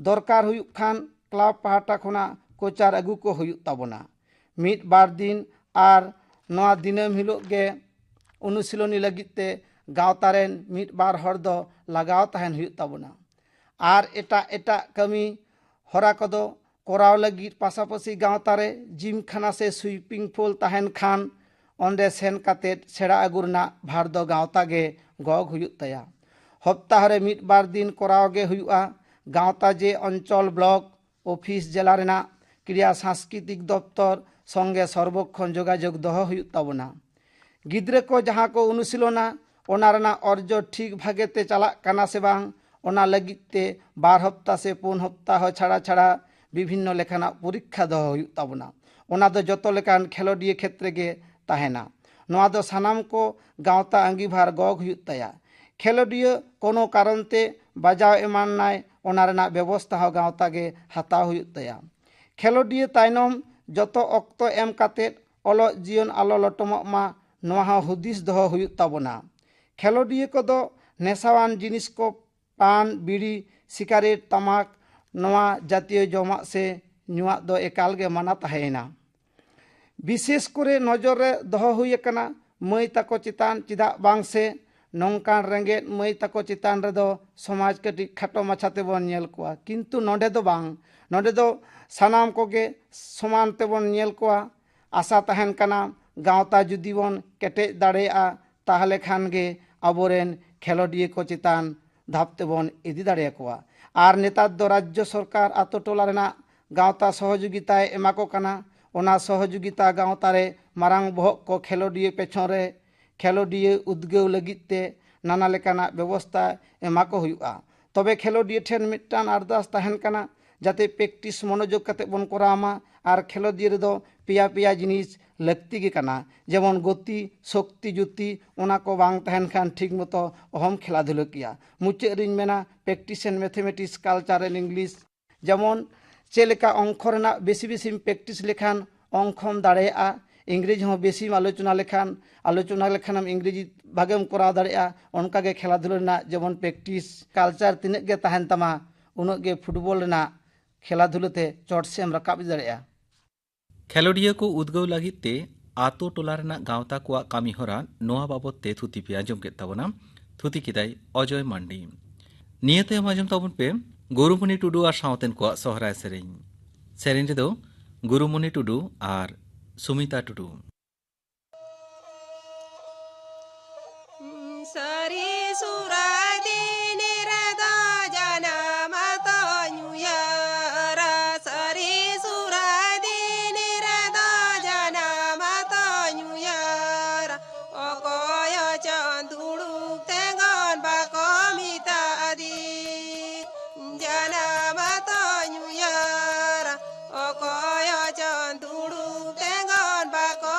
ᱫᱚᱨᱠᱟᱨ ᱦᱩᱭᱩᱜ ᱠᱷᱟᱱ ᱠᱞᱟᱵᱽ ᱯᱟᱦᱴᱟ ᱠᱷᱚᱱᱟᱜ ᱠᱳᱪᱟᱨ ᱟᱹᱜᱩ ᱠᱚ ᱦᱩᱭᱩᱜ ᱛᱟᱵᱚᱱᱟ᱾ ᱢᱤᱫ ᱵᱟᱨ ᱫᱤᱱ ᱟᱨ ᱱᱚᱣᱟ ᱫᱤᱱᱟᱹᱢ ᱦᱤᱞᱳᱜ ᱜᱮ ᱚᱱᱩᱥᱤᱞᱚᱱᱤ ᱞᱟᱹᱜᱤᱫ ᱛᱮ ᱜᱟᱶᱛᱟ ᱨᱮᱱ ᱢᱤᱫ ᱵᱟᱨ ᱦᱚᱲ ᱫᱚ ᱞᱟᱜᱟᱣ ᱛᱟᱦᱮᱱ ᱦᱩᱭᱩᱜ ᱛᱟᱵᱚᱱᱟ᱾ ᱟᱨ ᱮᱴᱟᱜ ᱮᱴᱟᱜ ᱠᱟᱹᱢᱤ ᱦᱚᱨᱟ ᱠᱚᱫᱚ ᱠᱚᱨᱟᱣ ᱞᱟᱹᱜᱤᱫ ᱯᱟᱥᱟᱯᱟᱹᱥᱤ ᱜᱟᱶᱛᱟ ᱨᱮ ᱡᱤᱢᱠᱷᱟᱱᱟ ᱥᱮ ᱥᱩᱭᱯᱤᱝ ᱯᱩᱞ ᱛᱟᱦᱮᱱ ᱠᱷᱟᱱ ᱚᱸᱰᱮ ᱥᱮᱱ ᱠᱟᱛᱮᱫ ᱥᱮᱬᱟ ᱟᱹᱜᱩ ᱨᱮᱱᱟᱜ ᱵᱷᱟᱨ ᱫᱚ ᱜᱟᱶᱛᱟ ᱜᱮ ᱜᱚᱜ ᱦᱩᱭᱩᱜ ᱛᱟᱭᱟ᱾ ᱦᱚᱯᱛᱟᱦᱚ ᱨᱮ ᱢᱤᱫ ᱵᱟᱨ ᱫᱤᱱ ᱠᱚᱨᱟᱣ ᱜᱮ ᱦᱩᱭᱩᱜᱼᱟ᱾ ᱜᱟᱶᱛᱟ ᱡᱮ ᱚᱧᱪᱚᱞ, ᱵᱞᱚᱠ ᱚᱯᱷᱤᱥ, ᱡᱮᱞᱟ ᱨᱮᱱᱟᱜ ᱠᱨᱤᱭᱟ ᱥᱟᱝᱥᱠᱨᱤᱛᱤᱠ ᱫᱚᱯᱛᱚᱨ ᱥᱚᱸᱜᱮ ᱥᱚᱨᱵᱚᱠᱷᱚᱱ ᱡᱳᱜᱟᱡᱳᱜᱽ ᱫᱚᱦᱚ ᱦᱩᱭᱩᱜ ᱛᱟᱵᱚᱱᱟ᱾ ᱜᱤᱫᱽᱨᱟᱹ ᱠᱚ ᱡᱟᱦᱟᱸ ᱠᱚ ᱚᱱᱩᱥᱤᱞᱚᱱᱟ, ᱚᱱᱟ ᱨᱮᱱᱟᱜ ᱚᱨᱡᱚ ᱴᱷᱤᱠ ᱵᱷᱟᱜᱮ ᱛᱮ ᱪᱟᱞᱟᱜ ᱠᱟᱱᱟ ᱥᱮ ᱵᱟᱝ, ᱚᱱᱟ ᱞᱟᱹᱜᱤᱫ ᱛᱮ ᱵᱟᱨ ᱦᱚᱯᱛᱟ ᱥᱮ ᱯᱩᱱ ᱦᱚᱯᱛᱟᱦᱚ ᱪᱷᱟᱲᱟ ᱪᱷᱟᱲᱟ ᱵᱤᱵᱷᱤᱱᱱᱚ ᱞᱮᱠᱟᱱᱟᱜ ᱯᱚᱨᱤᱠᱠᱷᱟ ᱫᱚᱦᱚ ᱦᱩᱭᱩᱜ ᱛᱟᱵᱚᱱᱟ᱾ ᱚᱱᱟ ᱫᱚ ᱡᱚᱛᱚ ᱞᱮᱠᱟᱱ ᱠᱷᱮᱞᱳᱰᱤᱭᱟᱹ ᱠᱷᱮᱛᱨᱮ ᱜᱮ ᱛᱟᱦᱮᱱᱟ᱾ ᱱᱚᱣᱟ ᱫᱚ ᱥᱟᱱᱟᱢ ᱠᱚ ᱜᱟᱶᱛᱟ ᱟᱸᱜᱤᱵᱷᱟᱨ ᱜᱚᱜ ᱦᱩᱭᱩᱜ ᱛᱟᱭᱟ᱾ ᱠᱷᱮᱞᱳᱰᱤᱭᱟᱹ ᱠᱳᱱᱳ ᱠᱟᱨᱚᱱ ᱛᱮ ᱵᱟᱡᱟᱣ ᱮᱢᱟᱱ ᱱᱟᱭ, ᱚᱱᱟ ᱨᱮᱱᱟᱜ ᱵᱮᱵᱚᱥᱛᱷᱟ ᱦᱚᱸ ᱜᱟᱶᱛᱟ ᱜᱮ ᱦᱟᱛᱟᱣ ᱦᱩᱭᱩᱜ ᱛᱟᱭᱟ᱾ ᱠᱷᱮᱞᱳᱰᱤᱭᱟᱹ ᱛᱟᱭᱱᱚᱢ ᱡᱚᱛᱚ ᱚᱠᱛᱚ ᱮᱢ ᱠᱟᱛᱮᱫ ᱚᱞᱚᱜ ᱡᱤᱭᱚᱱ ᱟᱞᱚ ᱞᱚᱴᱚᱢᱚᱜ ᱢᱟ, ᱱᱚᱣᱟ ᱦᱚᱸ ᱦᱩᱫᱤᱥ ᱫᱚᱦᱚ ᱦᱩᱭᱩᱜ ᱛᱟᱵᱚᱱᱟ᱾ ᱠᱷᱮᱞᱳᱰᱤᱭᱟᱹ ᱠᱚᱫᱚ ᱱᱮᱥᱟᱣᱟᱱ ᱡᱤᱱᱤᱥ ᱠᱚ, ᱯᱟᱱ, ᱵᱤᱲᱤ, ᱥᱤᱜᱟᱨᱮᱴ, ᱛᱟᱢᱟᱠ, ᱱᱚᱣᱟ ᱡᱟᱛᱤᱭᱚ ᱡᱚᱢᱟᱜ ᱥᱮ ᱧᱩᱣᱟᱜ ᱫᱚ ᱮᱠᱟᱞ ᱜᱮ ᱢᱟᱱᱟ ᱛᱟᱦᱮᱸᱭᱮᱱᱟ᱾ ᱵᱤᱥᱮᱥ ᱠᱚᱨᱮ ᱱᱚᱡᱚᱨ ᱨᱮ ᱫᱚᱦᱚ ᱦᱩᱭ ᱟᱠᱟᱱᱟ ᱢᱟᱹᱭ ᱛᱟᱠᱚ ᱪᱮᱛᱟᱱ, ᱪᱮᱫᱟᱜ ᱵᱟᱝ ᱥᱮ ᱱᱚᱝᱠᱟᱱ ᱨᱮᱸᱜᱮᱡ ᱢᱟᱹᱭ ᱛᱟᱠᱚ ᱪᱮᱛᱟᱱ ᱨᱮᱫᱚ ᱥᱚᱢᱟᱡᱽ ᱠᱟᱹᱴᱤᱡ ᱠᱷᱟᱴᱚ ᱢᱟᱪᱷᱟ ᱛᱮᱵᱚᱱ ᱧᱮᱞ ᱠᱚᱣᱟ, ᱠᱤᱱᱛᱩ ᱱᱚᱰᱮ ᱫᱚ ᱵᱟᱝ, ᱱᱚᱰᱮ ᱫᱚ ᱥᱟᱱᱟᱢ ᱠᱚᱜᱮ ᱥᱚᱢᱟᱱ ᱛᱮᱵᱚᱱ ᱧᱮᱞ ᱠᱚᱣᱟ᱾ ᱟᱥᱟ ᱛᱟᱦᱮᱱ ᱠᱟᱱᱟ ᱜᱟᱶᱛᱟ ᱡᱩᱫᱤ ᱵᱚᱱ ᱠᱮᱴᱮᱡ ᱫᱟᱲᱮᱭᱟᱜᱼᱟ, ᱛᱟᱦᱚᱞᱮ ᱠᱷᱟᱱ ᱜᱮ ᱟᱵᱚᱨᱮᱱ ᱠᱷᱮᱞᱳᱰᱤᱭᱟᱹ ᱠᱚ ᱪᱮᱛᱟᱱ ᱫᱷᱟᱯ ᱛᱮᱵᱚᱱ ᱤᱫᱤ ᱫᱟᱲᱮᱭᱟᱠᱚᱣᱟ᱾ ᱟᱨ ᱱᱮᱛᱟᱨ ᱫᱚ ᱨᱟᱡᱽᱡᱚ ᱥᱚᱨᱠᱟᱨ ᱟᱛᱳ ᱴᱚᱞᱟ ᱨᱮᱱᱟᱜ ᱜᱟᱶᱛᱟ ᱥᱚᱦᱚᱡᱳᱜᱤᱛᱟᱭ ᱮᱢᱟ ᱠᱚ ᱠᱟᱱᱟ᱾ ᱚᱱᱟ ᱥᱚᱦᱚᱡᱳᱜᱤᱛᱟ ᱜᱟᱶᱛᱟ ᱨᱮ ᱢᱟᱨᱟᱝ ᱵᱚᱦᱚᱜ ᱠᱚ ᱠᱷᱮᱞᱳᱰᱤᱭᱟᱹ ᱯᱮᱪᱷᱚᱱ ᱨᱮ, ᱠᱷᱮᱞᱳᱰᱤᱭᱟᱹ ᱩᱫᱽᱜᱟᱹᱣ ᱞᱟᱹᱜᱤᱫ ᱛᱮ ᱱᱟᱱᱟ ᱞᱮᱠᱟᱱᱟᱜ ᱵᱮᱵᱚᱥᱛᱟ ᱮᱢᱟ ᱠᱚ ᱦᱩᱭᱩᱜᱼᱟ᱾ ᱛᱚᱵᱮ ᱠᱷᱮᱞᱳᱰᱤᱭᱟᱹ ᱴᱷᱮᱱ ᱢᱤᱫᱴᱟᱝ ᱟᱨᱫᱟᱥ ᱛᱟᱦᱮᱱ ᱠᱟᱱᱟ, ᱡᱟᱛᱮ ᱯᱨᱮᱠᱴᱤᱥ ᱢᱚᱱᱳᱡᱳᱜᱽ ᱠᱟᱛᱮ ᱵᱚᱱ ᱠᱚᱨᱟᱣ ᱢᱟ᱾ ᱟᱨ ᱠᱷᱮᱞᱳᱰᱤᱭᱟᱹ ᱨᱮᱫᱚ ᱯᱮᱭᱟ ᱯᱮᱭᱟ ᱡᱤᱱᱤᱥ ᱞᱟᱹᱠᱛᱤ ᱜᱮ ᱠᱟᱱᱟ, ᱡᱮᱢᱚᱱ ᱜᱚᱛᱤ, ᱥᱚᱠᱛᱤ, ᱡᱩᱛᱤ᱾ ᱚᱱᱟ ᱠᱚ ᱵᱟᱝ ᱛᱟᱦᱮᱱ ᱠᱷᱟᱱ ᱴᱷᱤᱠ ᱢᱚᱛᱚ ᱚᱦᱚᱢ ᱠᱷᱮᱞᱟ ᱫᱷᱩᱞᱟᱹ ᱠᱮᱭᱟ᱾ ᱢᱩᱪᱟᱹᱫ ᱨᱤᱧ ᱢᱮᱱᱟ, practice and mathematics, culture and English᱾ ᱡᱮᱢᱚᱱ ᱪᱮᱫ ᱞᱮᱠᱟ ᱚᱝᱠᱚ ᱨᱮᱱᱟᱜ ᱵᱮᱥᱤ ᱵᱮᱥᱤᱢ ᱯᱨᱮᱠᱴᱤᱥ ᱞᱮᱠᱷᱟᱱ ᱚᱝᱠᱚᱢ ᱫᱟᱲᱮᱭᱟᱜᱼᱟ, ᱤᱝᱨᱮᱡᱤ ᱦᱚᱸ ᱵᱮᱥᱤᱢ ᱟᱞᱳᱪᱚᱱᱟ ᱞᱮᱠᱷᱟᱱ, ᱟᱞᱳᱪᱚᱱᱟ ᱞᱮᱠᱷᱟᱱᱮᱢ ᱤᱝᱨᱮᱡᱤ ᱵᱷᱟᱜᱮᱢ ᱠᱚᱨᱟᱣ ᱫᱟᱲᱮᱭᱟᱜᱼᱟ᱾ ᱚᱱᱠᱟᱜᱮ ᱠᱷᱮᱞᱟ ᱫᱷᱩᱞᱟᱹ ᱨᱮᱱᱟᱜ ᱡᱮᱢᱚᱱ ᱯᱨᱮᱠᱴᱤᱥ ᱠᱟᱞᱪᱟᱨ ᱛᱤᱱᱟᱹᱜ ᱜᱮ ᱛᱟᱦᱮᱱ ᱛᱟᱢᱟ, ᱩᱱᱟᱹᱜ ᱜᱮ ᱯᱷᱩᱴᱵᱚᱞ ᱨᱮᱱᱟᱜ ᱠᱷᱮᱞᱟ ᱫᱷᱩᱞᱟᱹ ᱛᱮ ᱪᱚᱴ ᱥᱮᱫ ᱮᱢ ᱨᱟᱠᱟᱵ ᱤᱫᱤ ᱫᱟᱲᱮᱭᱟᱜᱼᱟ᱾ ᱠᱷᱮᱞᱳᱰᱤᱭᱟᱹ ᱠᱚ ᱩᱫᱽᱜᱟᱹᱣ ᱞᱟᱹᱜᱤᱫ ᱛᱮ ᱟᱛᱳ ᱴᱚᱞᱟ ᱨᱮᱱᱟᱜ ᱜᱟᱶᱛᱟ ᱠᱚᱣᱟᱜ ᱠᱟᱹᱢᱤ ᱦᱚᱨᱟ, ᱱᱚᱣᱟ ᱵᱟᱵᱚᱛ ᱛᱮ ᱛᱷᱩᱛᱤ ᱯᱮ ᱟᱸᱡᱚᱢ ᱠᱮᱫ ᱛᱟᱵᱚᱱᱟ᱾ ᱛᱷᱩᱛᱤ ᱠᱮᱫᱟᱭ ᱚᱡᱚᱭ ᱢᱟᱱᱰᱤ᱾ ᱱᱤᱭᱟᱹ ᱛᱟᱭᱚᱢ ᱟᱸᱡᱚᱢ ᱛᱟᱵᱚᱱ ᱯᱮ ᱜᱩᱨᱩᱢᱩᱱᱤ ᱴᱩᱰᱩ ᱟᱨ ᱥᱟᱶᱛᱮᱱ ᱠᱚᱣᱟᱜ ᱥᱚᱦᱨᱟᱭ ᱥᱮᱨᱮᱧ᱾ ᱥᱮᱨᱮᱧ ᱨᱮᱫᱚ ᱜᱩᱨᱩᱢᱩᱱᱤ ᱴᱩᱰᱩ ᱟᱨ ᱥᱩᱢᱤᱛᱟ ᱴᱩᱰᱩ᱾ ᱥᱟᱹᱨᱤ ᱥᱩᱨᱟᱭ ᱫᱤᱱ ᱨᱮᱫᱚ ᱡᱟᱱᱟᱢ ᱟᱛᱚ ᱧᱩᱭᱟᱨᱟ, ᱥᱟᱹᱨᱤ ᱥᱩᱨᱟᱭ ᱫᱤᱱ ᱨᱮᱫᱚ ᱡᱟᱱᱟᱢ ᱟᱛᱚ ᱧᱩᱭᱟᱨᱟ, ᱚᱠᱚᱭ ᱦᱚᱪᱚᱱ ᱫᱩᱲᱩᱵ ᱛᱮᱸᱜᱚᱱ ᱵᱟᱠᱚ ᱢᱮᱛᱟ ᱫᱤ, ᱡᱟᱱᱟᱢ ᱟᱛᱚ ᱧᱩᱭᱟᱨᱟ, ᱚᱠᱚᱭ ᱦᱚᱪᱚᱱ ᱫᱩᱲᱩᱵ ᱛᱮᱸᱜᱚᱱ ᱵᱟᱠᱚ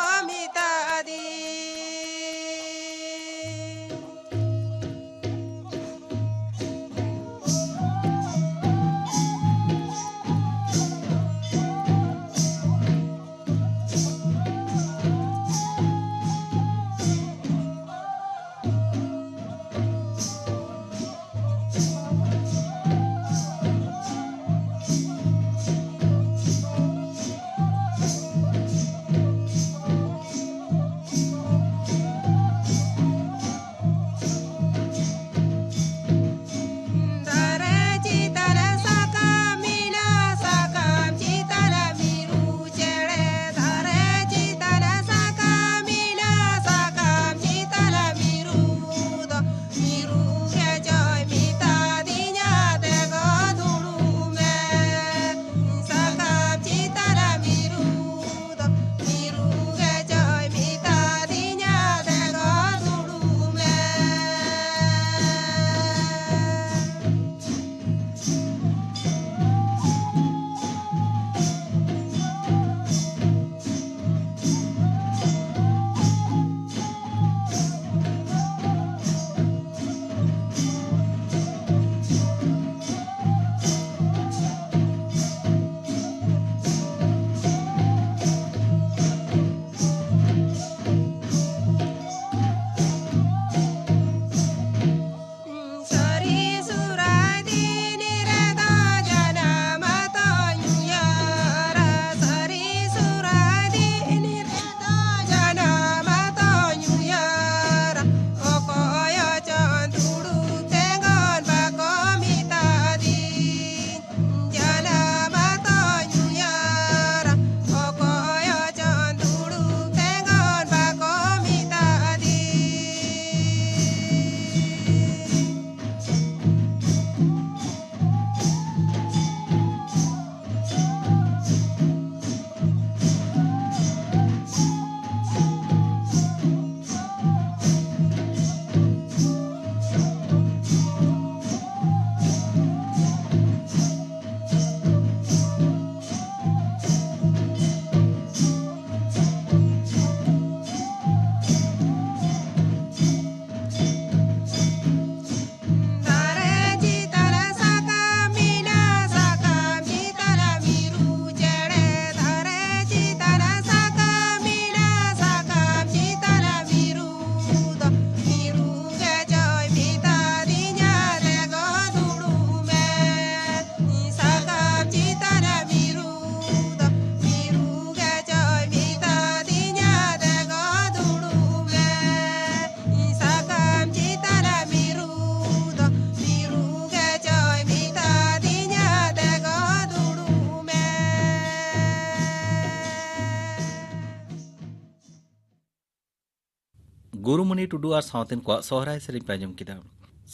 ᱜᱩᱨᱩᱢᱩᱱᱤ ᱴᱩᱰᱩ ᱟᱨ ᱥᱟᱶᱛᱮᱱ ᱠᱚᱣᱟᱜ ᱥᱚᱦᱨᱟᱭ ᱥᱮᱨᱮᱧ ᱯᱮ ᱟᱸᱡᱚᱢ ᱠᱮᱫᱟ᱾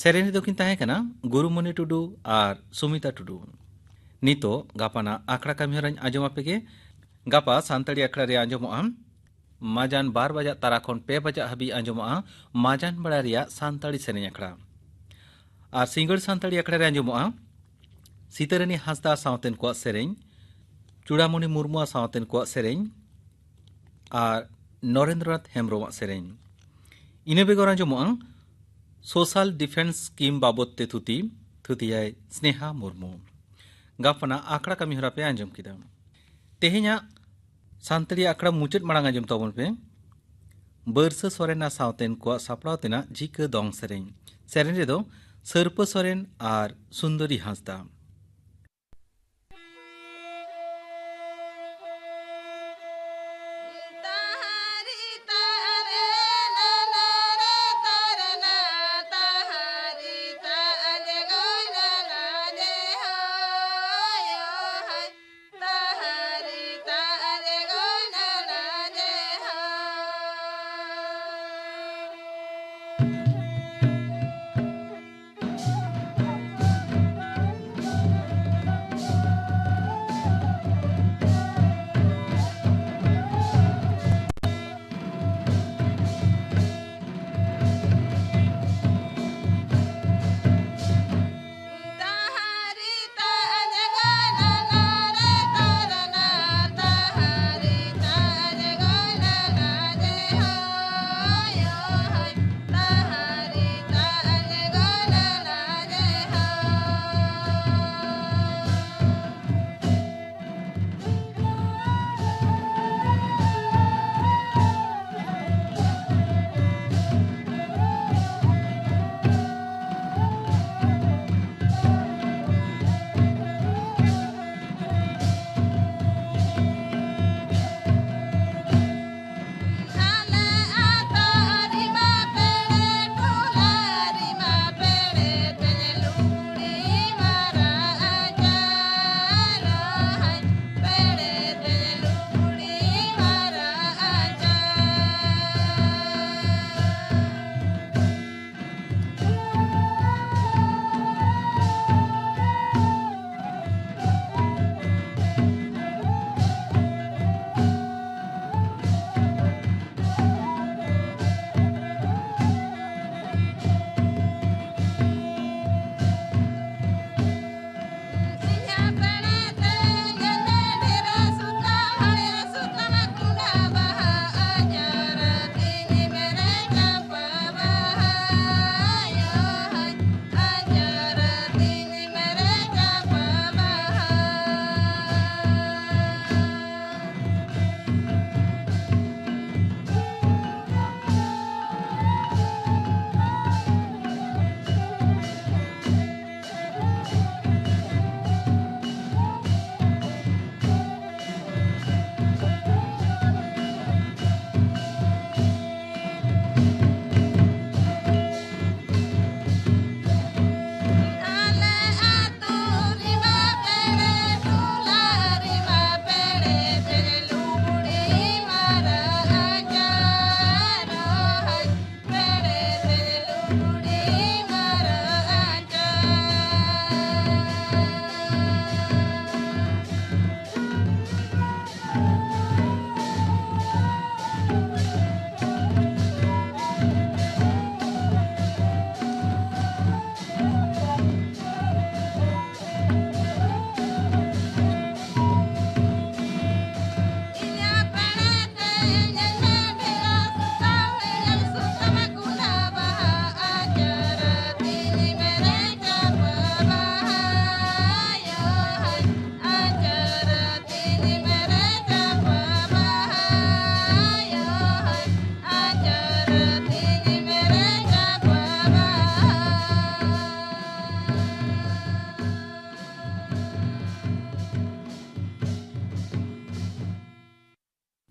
ᱥᱮᱨᱮᱧ ᱨᱮᱫᱚ ᱠᱤᱱ ᱛᱟᱦᱮᱸ ᱠᱟᱱᱟ ᱜᱩᱨᱩᱢᱩᱱᱤ ᱴᱩᱰᱩ ᱟᱨ ᱥᱩᱢᱤᱛᱟ ᱴᱩᱰᱩ᱾ ᱱᱤᱛᱚᱜ ᱜᱟᱯᱟᱱᱟᱜ ᱟᱠᱷᱲᱟ ᱠᱟᱹᱢᱤᱦᱚᱨᱟᱧ ᱟᱸᱡᱚᱢ ᱟᱯᱮ ᱜᱮ᱾ ᱜᱟᱯᱟ ᱥᱟᱱᱛᱟᱲᱤ ᱟᱠᱷᱲᱟ ᱨᱮ ᱟᱸᱡᱚᱢᱚᱜᱼᱟ, ᱢᱟᱡᱟᱱ ᱵᱟᱨ ᱵᱟᱡᱟᱜ ᱛᱟᱨᱟ ᱠᱷᱚᱱ ᱯᱮ ᱵᱟᱡᱟᱜ ᱦᱟᱹᱵᱤᱡ ᱟᱸᱡᱚᱢᱚᱜᱼᱟ ᱢᱟᱡᱟᱱ ᱵᱮᱲᱟ ᱨᱮᱭᱟᱜ ᱥᱟᱱᱛᱟᱲᱤ ᱥᱮᱨᱮᱧ ᱟᱠᱷᱲᱟ᱾ ᱟᱨ ᱥᱤᱸᱜᱟᱹᱲ ᱥᱟᱱᱛᱟᱲᱤ ᱟᱠᱷᱲᱟ ᱨᱮ ᱟᱸᱡᱚᱢᱚᱜᱼᱟ ᱥᱤᱛᱟᱹᱨᱟᱹᱱᱤ ᱦᱟᱸᱥᱫᱟ ᱥᱟᱶᱛᱮᱱ ᱠᱚᱣᱟᱜ ᱥᱮᱨᱮᱧ, ᱪᱩᱲᱟᱢᱩᱱᱤ ᱢᱩᱨᱢᱩ ᱥᱟᱶᱛᱮᱱ ᱠᱚᱣᱟᱜ ᱥᱮᱨᱮᱧ ᱟᱨ ᱱᱚᱨᱮᱱᱫᱨᱚᱱᱟᱛᱷ ᱦᱮᱢᱵᱽᱨᱚᱢᱟᱜ ᱥᱮᱨᱮᱧ᱾ ᱤᱱᱟᱹ ᱵᱮᱜᱚᱨ ᱟᱸᱡᱚᱢᱚᱜᱼᱟ ᱥᱳᱥᱟᱞ ᱰᱤᱯᱷᱮᱱᱥ ᱥᱠᱤᱢ ᱵᱟᱵᱚᱫ ᱛᱮ ᱛᱷᱩᱛᱤ, ᱛᱷᱩᱛᱤᱭᱟᱭ ᱥᱱᱮᱦᱟ ᱢᱩᱨᱢᱩ᱾ ᱜᱟᱯᱟᱱᱟᱜ ᱟᱠᱷᱲᱟ ᱠᱟᱹᱢᱤᱦᱚᱨᱟ ᱯᱮ ᱟᱸᱡᱚᱢ ᱠᱮᱫᱟ᱾ ᱛᱮᱦᱮᱧᱟᱜ ᱥᱟᱱᱛᱟᱲᱤ ᱟᱠᱷᱲᱟ ᱢᱩᱪᱟᱹᱫ ᱢᱟᱲᱟᱝ ᱟᱸᱡᱚᱢ ᱛᱟᱵᱚᱱ ᱯᱮ ᱵᱟᱹᱨᱥᱟᱹ ᱥᱚᱨᱮᱱ ᱟᱨ ᱥᱟᱶᱛᱮᱱ ᱠᱚᱣᱟᱜ ᱥᱟᱯᱲᱟᱣ ᱛᱮᱱᱟᱜ ᱡᱷᱤᱠᱟᱹ ᱫᱚᱝ ᱥᱮᱨᱮᱧ᱾ ᱥᱮᱨᱮᱧ ᱨᱮᱫᱚ ᱥᱟᱹᱨᱯᱟᱹ ᱥᱚᱨᱮᱱ ᱟᱨ ᱥᱩᱱᱫᱚᱨᱤ ᱦᱟᱸᱥᱫᱟ᱾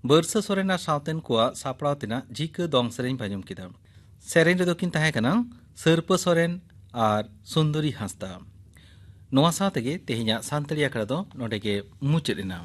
ᱵᱟᱹᱨᱥᱟᱹ ᱥᱚᱨᱮᱱ ᱟᱨ ᱥᱟᱶᱛᱮᱱ ᱠᱚᱣᱟᱜ ᱥᱟᱯᱲᱟᱣ ᱛᱮᱱᱟᱜ ᱡᱷᱤᱠᱟᱹ ᱫᱚᱝ ᱥᱮᱨᱮᱧ ᱯᱮ ᱟᱸᱡᱚᱢ ᱠᱮᱫᱟ᱾ ᱥᱮᱨᱮᱧ ᱨᱮᱫᱚ ᱠᱤᱱ ᱛᱟᱦᱮᱸ ᱠᱟᱱᱟ ᱥᱟᱹᱨᱯᱟᱹ ᱥᱚᱨᱮᱱ ᱟᱨ ᱥᱩᱱᱫᱚᱨᱤ ᱦᱟᱸᱥᱫᱟ᱾ ᱱᱚᱣᱟ ᱥᱟᱶ ᱛᱮᱜᱮ ᱛᱮᱦᱮᱧᱟᱜ ᱥᱟᱱᱛᱟᱲᱤ ᱟᱠᱷᱲᱟ ᱫᱚ ᱱᱚᱰᱮ ᱜᱮ ᱢᱩᱪᱟᱹᱫ ᱮᱱᱟ᱾